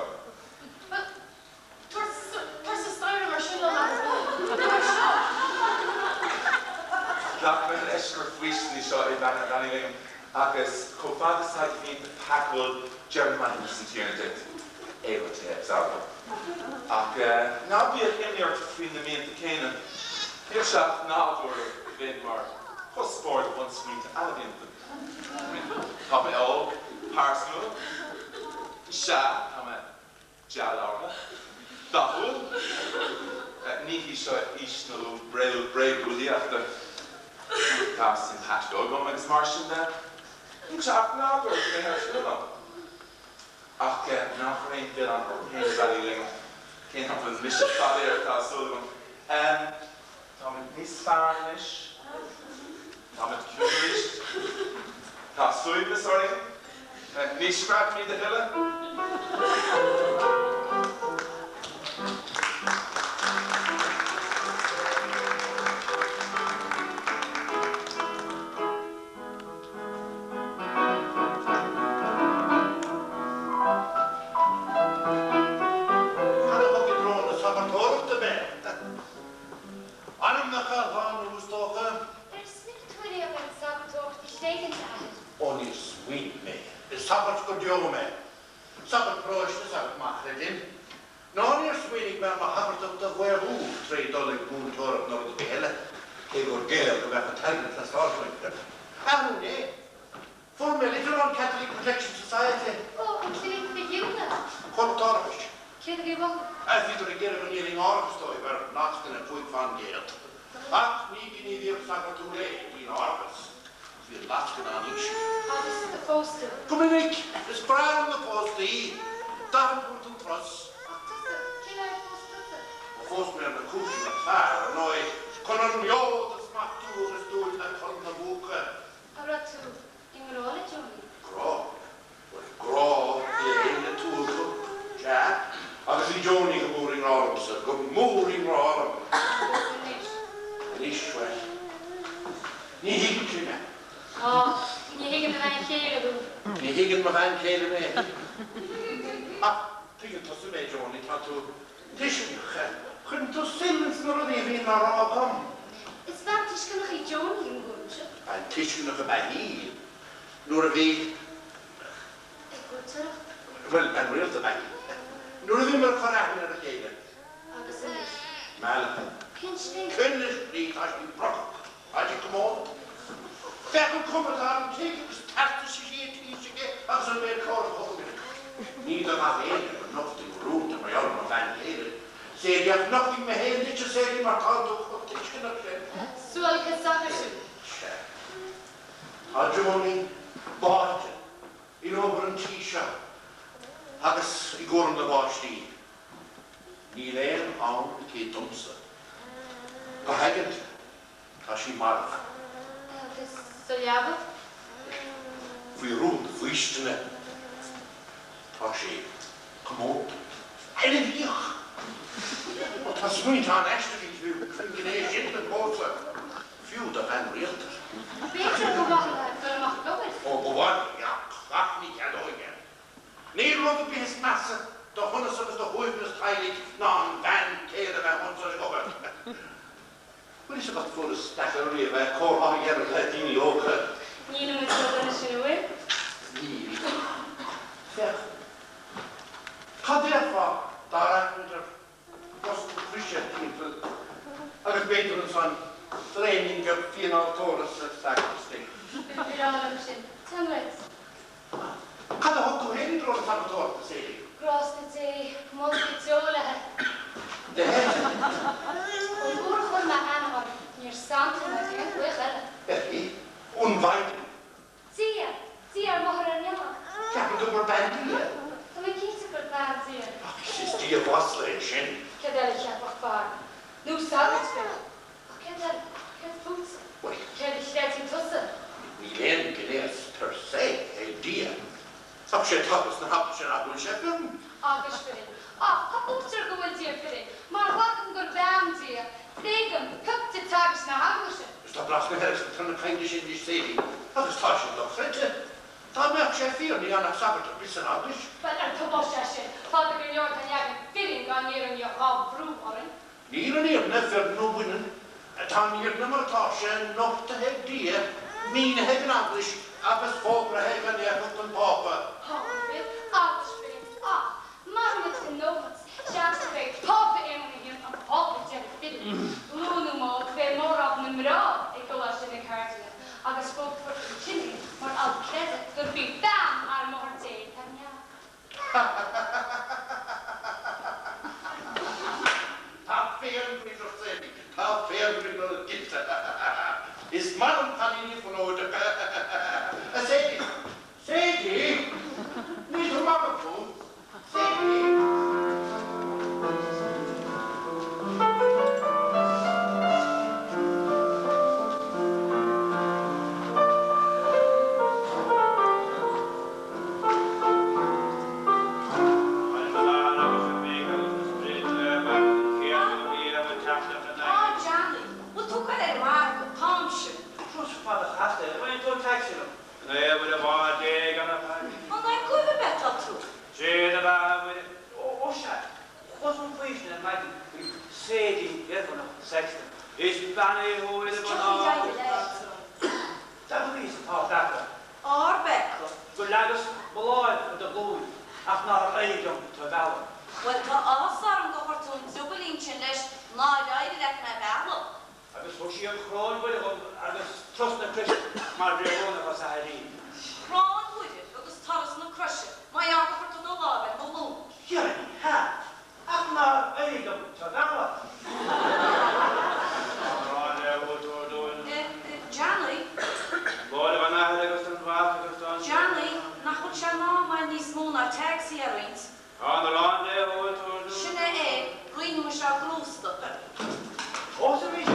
[SPEAKER 4] Bhuel, Tar sa staighre mar sin liom, a Athair. Tar seo.
[SPEAKER 6] Glac mé leis gur faoistin í seo a Bhean Uí Liam, agus chomh fada is atá do mhianta peacúil, deirim maithiúnas an Tiarna duit. Ego te absolvo. Ach ná bíodh imní ort faoi na mianta céanna. Níl sé ach nádúrtha go mbeinn mar chuspóir do bhunsmaointe ealaíonta. Tá mé óg, pearsanta. Sea, tá mé dea-labhartha, dathúil. Ní hí seo aois na bréagúlaíochta. Tá simpatico agam agus mar sin de. Níl sé ach nádúrtha go mbeifeá ar siúl liom. Ach ná cuir aon mhilleán ort féin, a Bhean Uí Liam. Cé nach bhfuil mise soiléir, tá súil agam. Táimid níos fearr anois. Táimid ciúin arís. Tá suaimhneas orainn. Ní screadfaimid a thuilleadh.
[SPEAKER 2] Cad a thug i dtreo na sagartóireachta mé? Ainmneacha a shlánú, is dócha.
[SPEAKER 11] Ar smaoinigh tú riamh ar an sagartóireacht a thréigint, a Athair?
[SPEAKER 2] Ó, níor smaoinigh mé. Is sagart go deo mé. Sagart paróiste, sagart maith, chreidim. Ná níor smaoinigh mé ar mo shagartacht a mhaolú tré dhul ag múinteoireacht nó rud ar bith eile, cé gur géar go mbeadh an t-airgead ag teastáil uainn. Athrú inné. Fuair mé litir ón Catholic Protection Society.
[SPEAKER 11] Ó, an clinic frithdhíúna.
[SPEAKER 2] Comhlacht árachais.
[SPEAKER 11] Céard a bhí uathu?
[SPEAKER 2] Bhíodar ag iarraidh go ndíolfainn árachas dóibh ar lascaine 5%. Ach ní gníomhaíocht sagartúil é díol árachas. Bhí an lascaine an-íseal.
[SPEAKER 11] Agus do phós tú?
[SPEAKER 2] Go minic! Is breá liom na póstaí. £40 an turas.
[SPEAKER 11] Ach tusa, cén fháth ar phós tusa?
[SPEAKER 2] Ó phós mé ar na cúiseanna is fearr, ar ndóigh, chun an neod a smachtú agus dúil le tonn a mhúchadh.
[SPEAKER 11] An raibh tú i ngrá le Joni?
[SPEAKER 2] Grá? Bhuel, grá Dé le tualtach, sea. Agus bhí Joni go mór i ngrá liomsa, go mór i ngrá liom.
[SPEAKER 11] Agus anois?
[SPEAKER 2] Anois, bhuel, ní thuigeann sí mé.
[SPEAKER 11] Á, ní thuigeann do bhean chéile thú.
[SPEAKER 2] Ní thuigeann mo bhean chéile mé. Ach tuigeann tusa mé, Joni, tá tú tuisceanach. Cuireann tú suim ins na rudaí a bhíonn á rá agam.
[SPEAKER 11] Is bean tuisceanach í Joni, i mo thuairimse.
[SPEAKER 2] Bean tuisceanach ab ea í nuair a bhí.
[SPEAKER 11] Ag cuairteoireacht?
[SPEAKER 2] Bhuel, bean rialta ab ea í. Nuair a bhíomar ag cur aithne ar a chéile.
[SPEAKER 11] Agus anois?
[SPEAKER 2] Meallta.
[SPEAKER 11] Cén slí?
[SPEAKER 2] Cén slí? Tá sí brocach. Tá sí comónta. Féach an chuma atá ar an tigh agus teastas sí a tís aici agus an méid cabhrach a thugann. Ní do gach éinne go nochtfainn rúnta mar gheall ar mo bhean chéile, Sadie, ach nochtfaidh mé féin duitse, Sadie, mar tá tú chomh tuisceanach sin.
[SPEAKER 11] Suáilce sagairt thú.
[SPEAKER 2] Sea. Tá Joni báite in obair an tí seo agus i gcúram na bpáistí. Níl aon am aici domsa. Go haigeanta. Tá sí marbh.
[SPEAKER 11] Agus sa leaba?
[SPEAKER 2] faoi rún do faoistine. Tá sé comónta. Uilebhíoch. Ó tá smaointe an-aisteacha faoin ghné sin den phósadh, fiú do bhean rialta.
[SPEAKER 11] B'fhéidir gur mhaith leat dul amach ag obair?
[SPEAKER 2] Ó ba mhaith liom, ach ní cheadóidh é. Níl rud ar bith is measa do shonas agus do shuaimhneas teaghlaigh ná an bhean chéile a bheith anso ag obair. Bhfuil fhios agat fuaras deacair riamh é comhrá a dhéanamh le daoine óga.
[SPEAKER 11] Nílimid chomh dona sin an bhfuil?
[SPEAKER 2] Níl. Féach. Cad déarfá dá rachadh muid ar Ros na Croise timpeall agus b'fhéidir ansan braoinín beag fíneáltóra sa sacristy.
[SPEAKER 11] Ba bhreá liom sin. Téann muid.
[SPEAKER 2] Cad a thug tú féin i dtreo na sagartóireachta, Sadie?
[SPEAKER 11] Grásta Dé, moladh go deo le.
[SPEAKER 2] Le?
[SPEAKER 11] Ón uair a chuir mé aithne ort, níor santú mé d'aon ghaoth eile.
[SPEAKER 2] Becky, An Mhaighdean.
[SPEAKER 11] Dia! Dia ár Máthair ar Neamh!
[SPEAKER 2] Ceapann tú gur bean Dia?
[SPEAKER 11] Tá mé cinnte gur bean Dia.
[SPEAKER 2] Ach is Dia mhasla é sin.
[SPEAKER 11] Céard eile a cheapfadh fear? Nó sagart, b'fhéidir. Ach céard eile? Céard fútsa?
[SPEAKER 2] Bhuel.
[SPEAKER 11] Céard a chreideann tusa?
[SPEAKER 2] Níl aon ghnéas per se ag Dia. Ach sé teagasc na hEaglaise nach bhfuil sé fireann.
[SPEAKER 11] Eaglais fireann. Ach tá luaitear go bhfuil Dia fireann. Mar ghlacaim gur bean Dia, tréigim pioc de teagasc na hEaglaise.
[SPEAKER 2] Is tá blas na heirise tar na cainte sin anois Sadie, agus tá sé dochreidte. Dá mbeadh sé fíor ní fhanfadh sagart ar bith san Eaglais.
[SPEAKER 11] Bhuel, ar tubaiste é sin, fada go leor den leagan fireann gan fhírinne dhá bhrú orainn.
[SPEAKER 2] Níl an fhírinne fireann nó baineann. Tá an fhírinne mar atá sé nochtaithe ag Dia, mínithe ag an Eaglais agus fógraithe ag an Éifeacht an Pápa.
[SPEAKER 11] Pápa fireann, Eaglais fireann, ach mairfimid i nómant, seans gurb é Pápa Éamonn a hAon an Pápa deiridh fireann. Luath nó mall beidh mórán na mná i gColáiste na Cairdinéal agus fógrófar ansin é mar alt creidimh gurb í bean ár Máthair Dé ar Neamh.
[SPEAKER 2] Tá féinbhriathracht Sadie, tá féinbhriathracht cinnte. Is maith liom cailíní fonóideacha. A Sadie, Sadie, níl tú marbh fúm? Sadie.
[SPEAKER 3] Á, Johnny, bhfuil tú ag goil ar an margadh? Táimse.
[SPEAKER 7] Turas fada chasta é, bhfuil tú taxi liom?
[SPEAKER 3] An é goimh a bheith tá tú?
[SPEAKER 7] Ó sea, chuas chun faoistine ar maidin faoi Sadie Iarfhánach Sexton. Is bean í thú
[SPEAKER 3] Is tiocfaidh éire leat.
[SPEAKER 7] D'admhaíos atá peaca.
[SPEAKER 3] Ár bpeaca.
[SPEAKER 7] Gur leagas mo láimh ar do ghlúin ach nár éirigh liom tú a mhealladh.
[SPEAKER 3] Bhuel, tá áthas orm gur chuir tú an driobaillín sin leis nár éirigh leat mé a mhealladh.
[SPEAKER 7] Agus thug sí an Choróin Mhuire dhom agus Turas na Croise mar bhreithiúnach os a hairín.
[SPEAKER 3] Coróin Mhuire agus Turas na Croise, mar gheall gur chuir tú do láimh ar mo ghlúin.
[SPEAKER 7] Dhera ní hea, ach nár éirigh liom tú a mhealladh.
[SPEAKER 3] Johnny. Johnny, nach bhfuil sé in am againn níos mó ná taxi a roinnt? Sin é é, roinnfimis ár gcrústa.
[SPEAKER 7] Fós arís?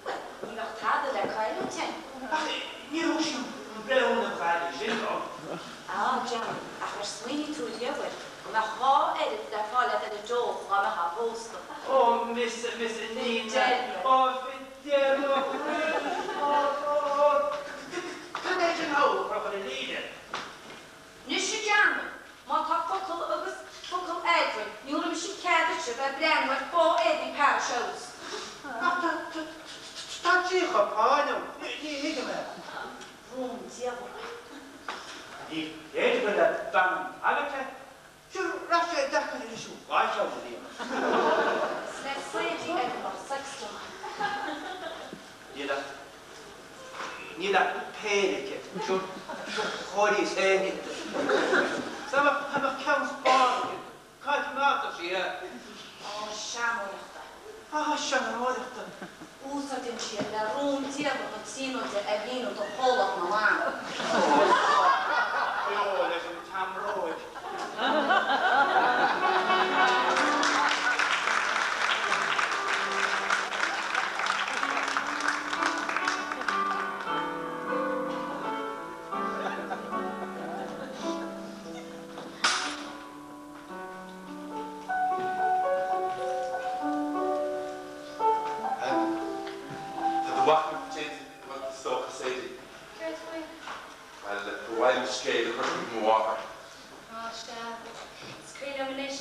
[SPEAKER 3] Bhuel, ní bheadh tada le cailliúint againn.
[SPEAKER 7] Ach níor thug sí an breithiúnach aire sin dom.
[SPEAKER 3] Á, Johnny, ach ar smaoinigh tú riamh air, go mbeadh dhá oiread le fáil agat ar an deoch dá mbeifeá pósta?
[SPEAKER 7] Ó, mise, mise Nina, ó, fidéal mo chroí, ó, ó, cad é sin thall, a chur i líne?
[SPEAKER 3] Anois, a Johnny, má tá focal agus focal eadrainn, ní thabharfaidh mise cead duitse bheith ag breathnú ar fo-éadaí Parish House.
[SPEAKER 7] Ach tá, tá, tá 30 páin ann, ní thuigim é.
[SPEAKER 3] Rúndiamhra.
[SPEAKER 7] Ní féidir gur le bean an tsagairt é. Sure, raibh sé deacair anois an ghairseog a líonadh.
[SPEAKER 3] Is le Sadie Edinburgh Sexton.
[SPEAKER 7] Níl ach, níl ach péire aici. Sure, sure, chóiríos féin iad. Dá mbeadh, dá mbeadh ceann spáin aici, cá gcoimeádfadh sí é?
[SPEAKER 3] Á, seanóireachta.
[SPEAKER 7] Á, seanóireachta.
[SPEAKER 3] Úsáideann sí é le rúndiamhair na Tríonóide a mhíniú do chomhlacht na mban.
[SPEAKER 7] Ó, beo leis an tseamróig.
[SPEAKER 6] leithscéal a thabhairt chuig mo mháthair.
[SPEAKER 11] Á, sea. Is cuimhin liom anois.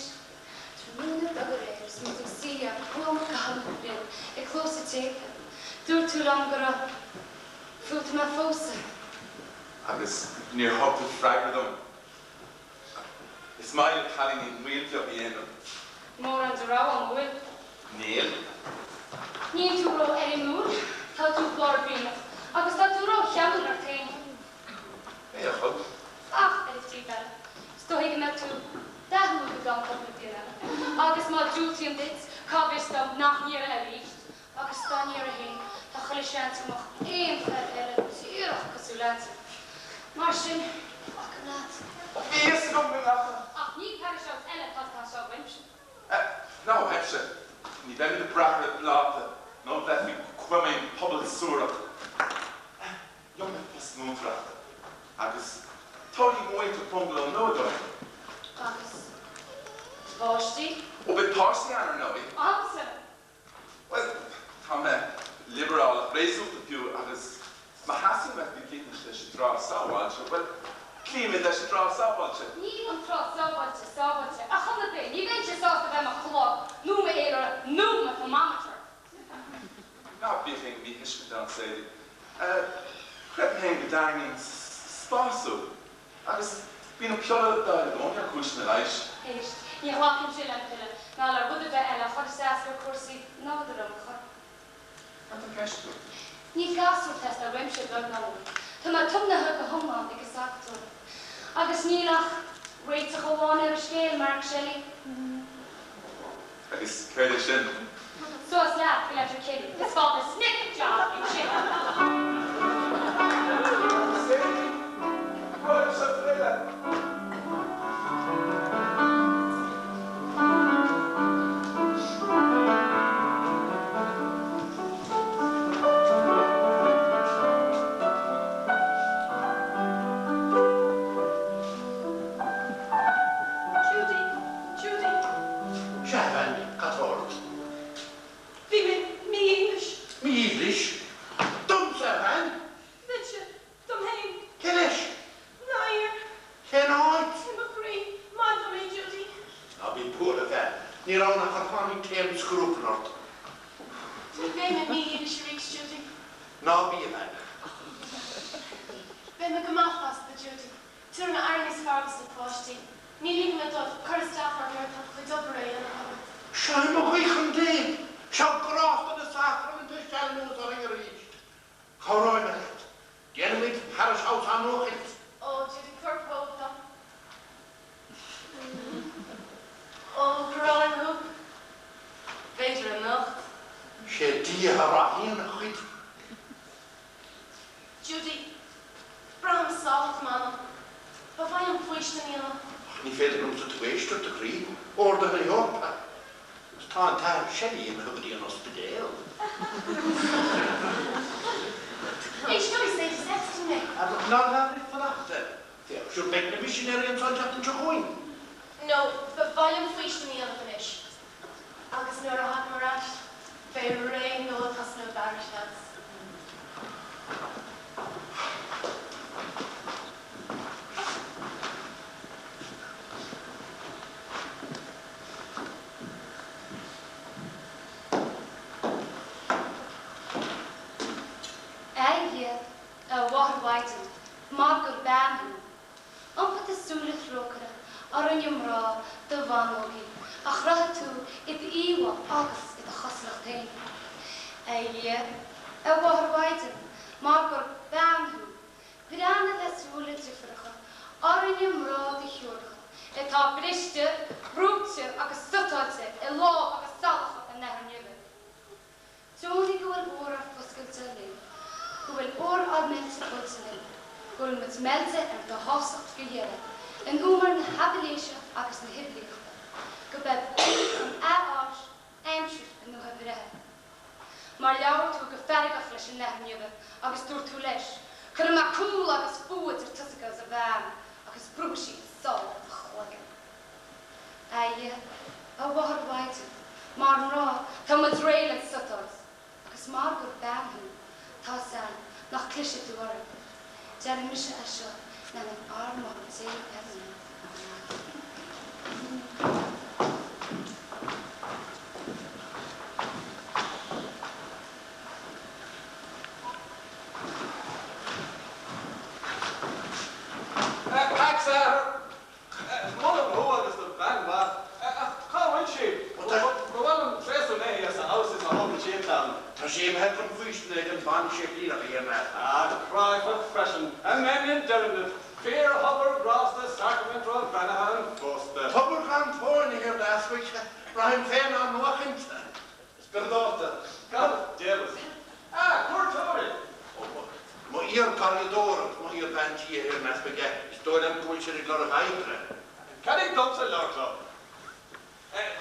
[SPEAKER 11] Tráthnóna beag aréir is muid ag suí ar Chuan Cathal Mac Fhloinn ag clós an tséipéil. Dúirt tú liom go raibh fút mé a phósadh.
[SPEAKER 6] Agus níor thug tú freagra dom. Is maith le cailíní moill bheag a dhéanamh.
[SPEAKER 11] Mórán de rogha ann, an bhfuil?
[SPEAKER 6] Níl.
[SPEAKER 11] Níl tú ró-éirimiúil, tá tú borbíneach agus tá tú ró-cheanúil ort féin.
[SPEAKER 6] É a thug.
[SPEAKER 11] Ach, ar an taobh eile, is dóigh go mbeidh tú dathúil go gceann cúpla bliain eile. Agus má diúltaím duit, cá bhfios dom nach n-iarrfaidh arís? Agus dá n-iarrfainn féin, tá chuile seans go mbeadh aon fear eile díreach cosúil leatsa. Mar sin, glacaim leat.
[SPEAKER 6] Bhí a fhios agam go nglacfá.
[SPEAKER 11] Ach ní parish house eile atá ag teastáil uaimse.
[SPEAKER 6] Ná uaimse. Ní bheimid ag brath ar an bpláta nó bheith faoi chomaoin pobal suarach. Gheobhaidh mé post múinteoireachta agus tógfaidh mo mhuintir bungaló nua dúinn.
[SPEAKER 11] Agus páistí?
[SPEAKER 6] Ó, beidh páistí ann, ar ndóigh.
[SPEAKER 11] Agamsa!
[SPEAKER 6] Bhuel, tá mé liobrálach réasúnta fiú agus má theastaíonn uait go gcloífimis leis an dtráth sábháilte, bhuel, cloífimid leis an dtráth sábháilte.
[SPEAKER 11] Níl an tráth sábháilte sábháilte ar chor ar bith. Ní bheinnse sásta bheith i mo chlog nó mo fhéilire nó mo thermometer.
[SPEAKER 6] Ná bíodh aon mhíthuiscint ann, Sadie. Creidim féin go dtarraingíonn spás thú. Agus bíonn an piolla le dáil i gcónaí ar chúiseanna leighis.
[SPEAKER 11] Éist, ní ghlacaimse le piolla ná le rud ar bith eile a chuirfeas as ar chúrsaí nádúrtha mo choirp.
[SPEAKER 6] Cad tá i gceist agat?
[SPEAKER 11] Níl gasúr ag teastáil uaimse, beag ná mór. Tá mé tiomnaithe go hiomlán ag an sagart. Agus níl ach réiteach amháin ar an scéal, Mark Shelley.
[SPEAKER 6] Agus céard é sin?
[SPEAKER 11] Suas leat go Letterkenny is fáil do snip job ansin.
[SPEAKER 6] Sadie, Cuir seo tuilleadh.
[SPEAKER 4] Judy, Judy.
[SPEAKER 2] Sea, a bhean, cad tá ort?
[SPEAKER 4] Bhí mé mídhílis.
[SPEAKER 2] Mídhílis? Domsa, a bhean?
[SPEAKER 4] Duitse, dom féin.
[SPEAKER 2] Cé leis?
[SPEAKER 4] Ná iarr.
[SPEAKER 2] Cén áit?
[SPEAKER 4] I mo chroí. Maith dom é, Judy.
[SPEAKER 2] Ná bí buartha, a bhean. Ní raibh ann ach gur tháinig taom scrupaill ort.
[SPEAKER 4] Ní bheidh mé mídhílis arís, Judy.
[SPEAKER 2] Ná bí, a bhean.
[SPEAKER 4] Beidh mé go maith feasta, Judy. Tabharfaidh mé aire níos fearr dos na páistí. Ní ligfidh mé dóibh cur isteach orm nuair atá do chuid obair á dhéanamh agat.
[SPEAKER 2] Seo í mo ghuí chun Dé. Seo grásta na sacraiminte isteach anuas orainn arís. Cabhróidh mé leat. Déanfaimid parish house á nuachailt.
[SPEAKER 4] Ó, Judy, tabhair póg dom. Ó, gráim thú. B'fhéidir anocht.
[SPEAKER 2] Sé Dia a ráthaíonn a chuid.
[SPEAKER 4] Judy, Braithim sách, m'anam. Ba mhaith liom faoistin a dhéanamh.
[SPEAKER 2] Ach ní féidir liomsa tú éisteacht, a chroí. Orduithe na hEorpa. Agus tá an tAthair Shelley imithe go dtí an ospidéal.
[SPEAKER 4] Éisteoidh Sadie Sexton mé.
[SPEAKER 2] Ná labhair fanacht. Féach, sure beidh na misinéirí anso an tseachtain seo chugainn.
[SPEAKER 4] No, ba mhaith liom faoistin a dhéanamh anois. Agus nuair a thagaim ar ais, beidh ré nua ag tosnú i bParish House.
[SPEAKER 11] A Dhia, a Mháthair Mhaighdean, mar gur bean thú, Iompaigh do súile thrócaire orainne mná do bhanógaí a chruthaigh tú i d'íomhá agus i do chosúlacht féin. A Dhia, a Mháthair Mhaighdean, mar gur bean thú, breathnaigh le súile deifreacha orainne mná do shiúracha atá briste, brúite agus sutáilte i lámha agus salacha an Athar Neimhe. Deonaigh go bhfuil uair ár bhfuascailte linn, go bhfuil uair ár meilte buailte linn, go bhfuil muid meilte ar do shásacht go dheireadh, in umar na haibhléise agus na huimhlíochta, go beib í an ath-áis aimsir a ndúiche bhreithe. Mar labhair tú go feargach leis an Athair Neimhe agus dúirt tú leis, Cuirfidh mé cúl agus fuath idir tusa agus an bhean, agus brúfaidh sí sál do chloigeann. A Dhia, a Mháthair Mhaighdean, mar mná tá muid réidh le sutáilt, agus mar gur bean thú, tá's a'm nach gclisfidh tú orainn. Deirim mise é seo in ainm ár. C, F.
[SPEAKER 5] Pax, a Athair. Molaim thú agus do bhean mhaith. Ach cá bhfuil sí? Ba mhaith liom tréaslú léi as a fheabhas is a thógann sí a clann.
[SPEAKER 2] Tá sí imithe chun faoistine ag an bhanséiplíneach, a Thiarna.
[SPEAKER 5] Ah, cráifeach freisin. Amen in deirneamh. Fíor-thobar grásta, sacraimint ró-bheannaithe an phósta.
[SPEAKER 2] Tobar gan tóin, a Thiarna Easpaig. Braithim féin á nuachaint. Spioradálta.
[SPEAKER 5] Gan déalas. Ah, cuairteoirí!
[SPEAKER 2] Ó, mo iar-gharraíodóir agus mo iar-bhean tí, a Thiarna Easpaig, is dóigh liom go bhfuil siad ag lorg oibre.
[SPEAKER 5] Ceadaigh domsa labhairt leo.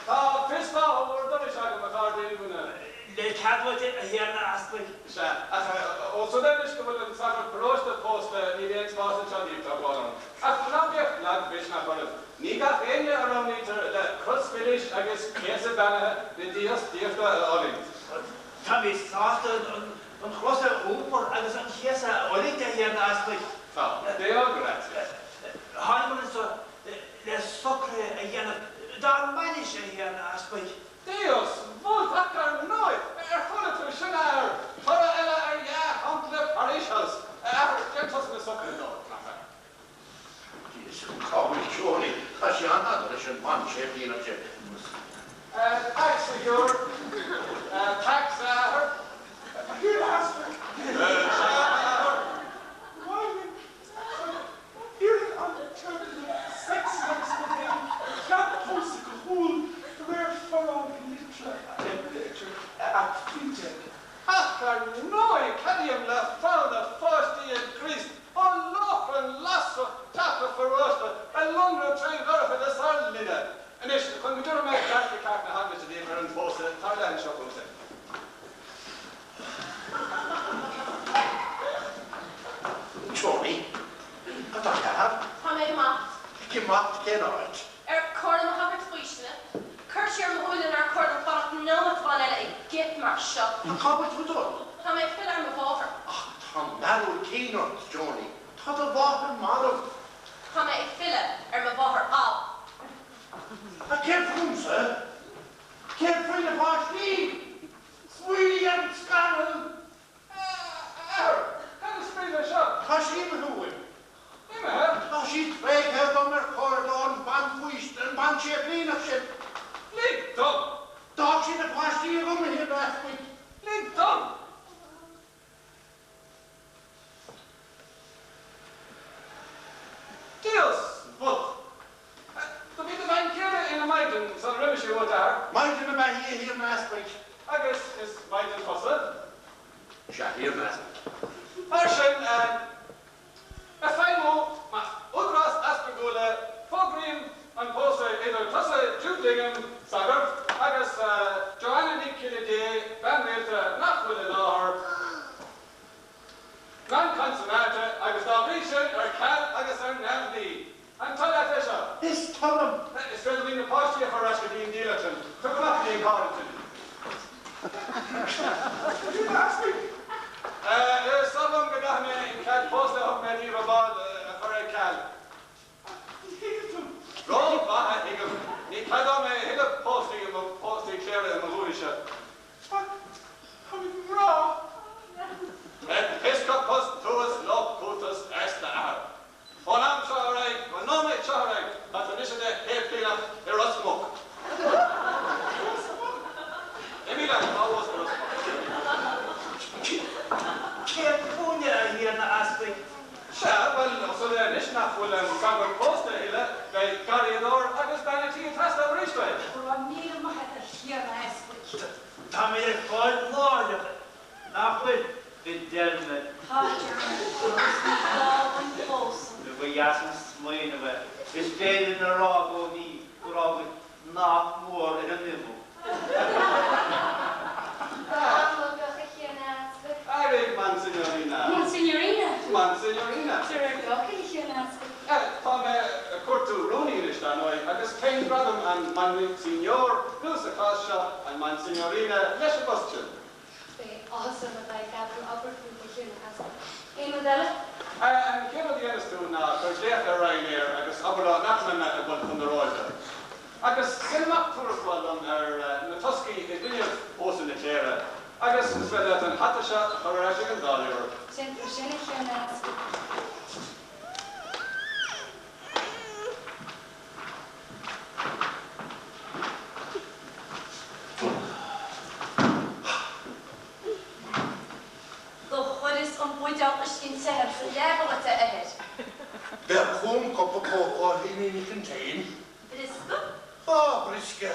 [SPEAKER 5] Tá fios fátha bhur dturais agam, a chairde íomhánna.
[SPEAKER 7] Le cead uait, a Thiarna Easpaig.
[SPEAKER 5] Sea, ach ós rud é anois go bhfuil an sagart paróiste pósta, níl aon spás anseo daoibh, tá brón orm. Ach ná bíodh lagmhisneach oraibh. Ní gach éinne a roghnaítear le cros mhilis agus céasadh beannaithe na dífhostaíochta a fhulaingt.
[SPEAKER 7] Táimid sásta an chros a iompar agus an céasadh a fhulaingt, a Thiarna Easpaig.
[SPEAKER 5] Tá. Deo gratias.
[SPEAKER 7] Thángamar anso le socruithe a dhéanamh dár mbainis, a Thiarna Easpaig.
[SPEAKER 5] Deus vult ach ar ndóigh, ar chuala tú sin, a Athair? Toradh eile ar dhea-shampla Parish House. A Athair, déan tusa na socruithe dó, nach ea?
[SPEAKER 2] Dia 's cá bhfuil Joanie? Tá sí an-fhada leis an bhanséiplíneach sin.
[SPEAKER 5] Pax, a Shiúr. Pax, a Athair.
[SPEAKER 10] A Thiarna Easpaig.
[SPEAKER 5] Sea, a Athair.
[SPEAKER 10] Ba mhaith linn chun iarrann an turgnamh sex agus mé féin cead pósadh go humhal de réir foráil litreach a 13.
[SPEAKER 5] Ach ar ndóigh, ceadaím le fonn a pháistí i gCríost, ó lóchrann lasrach teach a pharóiste a lonradh tré dhorchadas ár linne. Anois, chun go dtabharfaidh mé dearcadh ceart na hEaglaise daoibh ar an bpósadh, tar i leith anseo chugamsa.
[SPEAKER 2] Joanie, Cad tá ceart?
[SPEAKER 4] Tá mé ag imeacht.
[SPEAKER 2] Ag imeacht? Cén áit?
[SPEAKER 4] Ar chóir dom a shagart faoistine? Cuir siar mo shúile nár chóir dom fanacht nóimeat amháin eile i gcip mar seo.
[SPEAKER 2] Ach cá bhfuil tú ag dul?
[SPEAKER 4] Tá mé ag filleadh ar mo mháthair.
[SPEAKER 2] Ach tá mearúil cinn ort, Joanie. Tá do mháthair marbh.
[SPEAKER 4] Tá mé ag filleadh ar mo mháthair ab.
[SPEAKER 2] Ach céard fúmsa? Céard faoi na páistí? Smaoinigh ar an scannal!
[SPEAKER 5] A Athair, cad is brí leis seo?
[SPEAKER 2] Tá sí imithe uaim.
[SPEAKER 5] Imithe?
[SPEAKER 2] Tá sí tréigthe agam ar chóir don bhanfaoistine, an banséiplíneach sin.
[SPEAKER 5] Lig dom!
[SPEAKER 2] D'fhág sí na páistí agam, a Thiarna Easpaig.
[SPEAKER 5] Lig dom! Deus vult! Do bhí do bhean chéile ina maighdean sular imigh sí uait, a Athair.
[SPEAKER 2] Maighdean ab ea í, a Thiarna Easpaig.
[SPEAKER 5] Agus is maighdean tusa.
[SPEAKER 2] Sea, a Thiarna Easpaig.
[SPEAKER 5] Mar sin, ag feidhmiú m'údarás easpagúla, fógraím an pósadh idir tusa, Jude Dignam, sagart, agus Joanna Ní Cille Dé, bean rialta nach bhfuil i láthair, non consummata, agus dá bhrí sin ar ceal agus ar neamhní. An toil leat é seo?
[SPEAKER 2] Is toil liom.
[SPEAKER 5] Is féidir linn na páistí a chur ar ais go dtí an dílleachtlann ansin. Tabhair amach go dtí an carr ansin. Is oth liom go gcaithfidh mé an cead pósta a thug mé daoibh ar ball a chur ar ceal.
[SPEAKER 10] Ní thuigeann tú.
[SPEAKER 5] Rómhaith a thuigim. Ní ceadóidh mé a thuilleadh póstaí i mo póstaí cléire i mo dhúiche.
[SPEAKER 10] Ach táim i ngrá.
[SPEAKER 5] Episcopus tuus locutus est, a athair. Ón am seo ar aghaidh, ón nóiméad seo ar aghaidh, tá tú anois i do shéiplíneach i Ros Muc.
[SPEAKER 10] Ros Muc?
[SPEAKER 5] Imigh leat, tá fós i Ros Muc.
[SPEAKER 7] Céard fúinne, a Thiarna Easpaig?
[SPEAKER 5] Sea, bhuel, os rud é anois nach bhfuil an sagart pósta a thuilleadh, beidh garraíodóir agus bean a' tí ag teastáil arís uainn.
[SPEAKER 11] Go raibh míle maith a't a Thiarna Easpaig.
[SPEAKER 7] Táimid ar fáil láithreach, nach bhfuil, Fidelma?
[SPEAKER 3] Tá, a Dermot, agus ní gá dúinn pósadh.
[SPEAKER 7] Ba dheas an smaoineamh é. Is féidir linn a rá i gcónaí go raibh muid nach mór ar an imeall.
[SPEAKER 11] Amhlaidh, a Thiarna Easpaig.
[SPEAKER 5] Éirigh, Monsignorina.
[SPEAKER 11] Monsignorina?
[SPEAKER 5] Monsignorina.
[SPEAKER 11] De réir d'fhocail, a Thiarna Easpaig.
[SPEAKER 5] Tá mé ag cuartú rúnaí anois, dar ndóigh, agus cén gradam an Monsignor, nó sa chás seo, an Monsignorina, leis an bpost sin?
[SPEAKER 11] Beidh áthas orm a bheith ag oibriú obair fút, a Thiarna Easpaig. Aon rud eile?
[SPEAKER 5] An chéad rud a dhéanfas tú ná cuir glaoch ar Ryanair agus abair leo nach mbeidh mé ag dul chun na Róimhe. Agus déan amach tuarascáil dom ar na toscaí i gcoinnibh pósadh na cléire. Agus is féidir leat an hata seo a chur ar ais ag an dtáilliúr.
[SPEAKER 11] Déanfar sin, a Thiarna Easpaig.
[SPEAKER 3] Do chuireas an buidéal uisce te sa leaba dhuit, a Athair.
[SPEAKER 2] Beir chugam cupa cócó a Iníon Uí Chinnéide.
[SPEAKER 3] Briosca?
[SPEAKER 2] Á, briosca!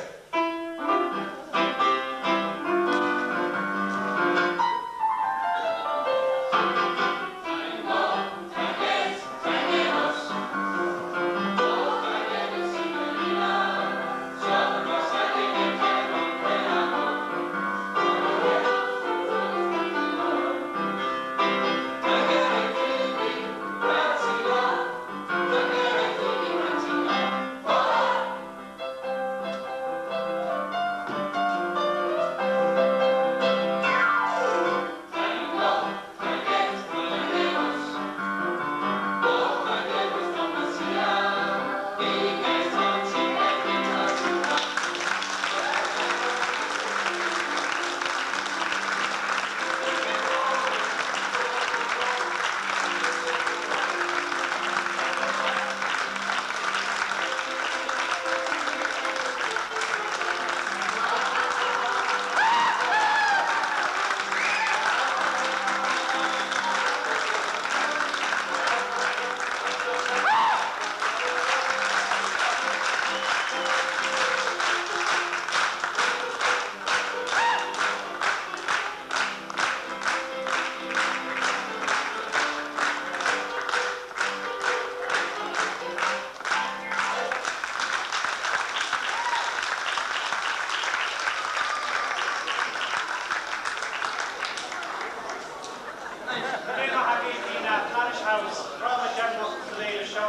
[SPEAKER 1] Go raibh maith agaibh, b'in Parish House, dráma deireanach san fhéile seo,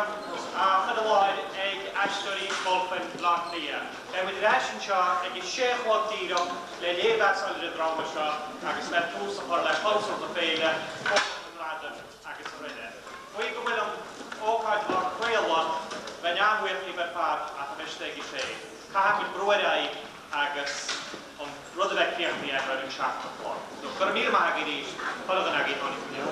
[SPEAKER 1] á chur i láthair ag Aisteoirí Bulfin, Baile Átha Cliath. Beidh muid ar ais anseo ag a sé a chlog díreach le léirmheas a fháil ar an dráma seo agus le tús a chur le clabhsúr na féile, fógairt na ngradam agus araile. Faoi go bhfuil an ócáid á craoladh, bheinn an-bhuíoch díobh ar fad ach a bheith istigh ag a sé. Caithfidh muid brú ar aghaidh agus an rud a bheith críochnaithe roimh an 7 a chlog. So, go raibh míle maith agaibh arís, chuile dhuine agaibh a tháinig inniu.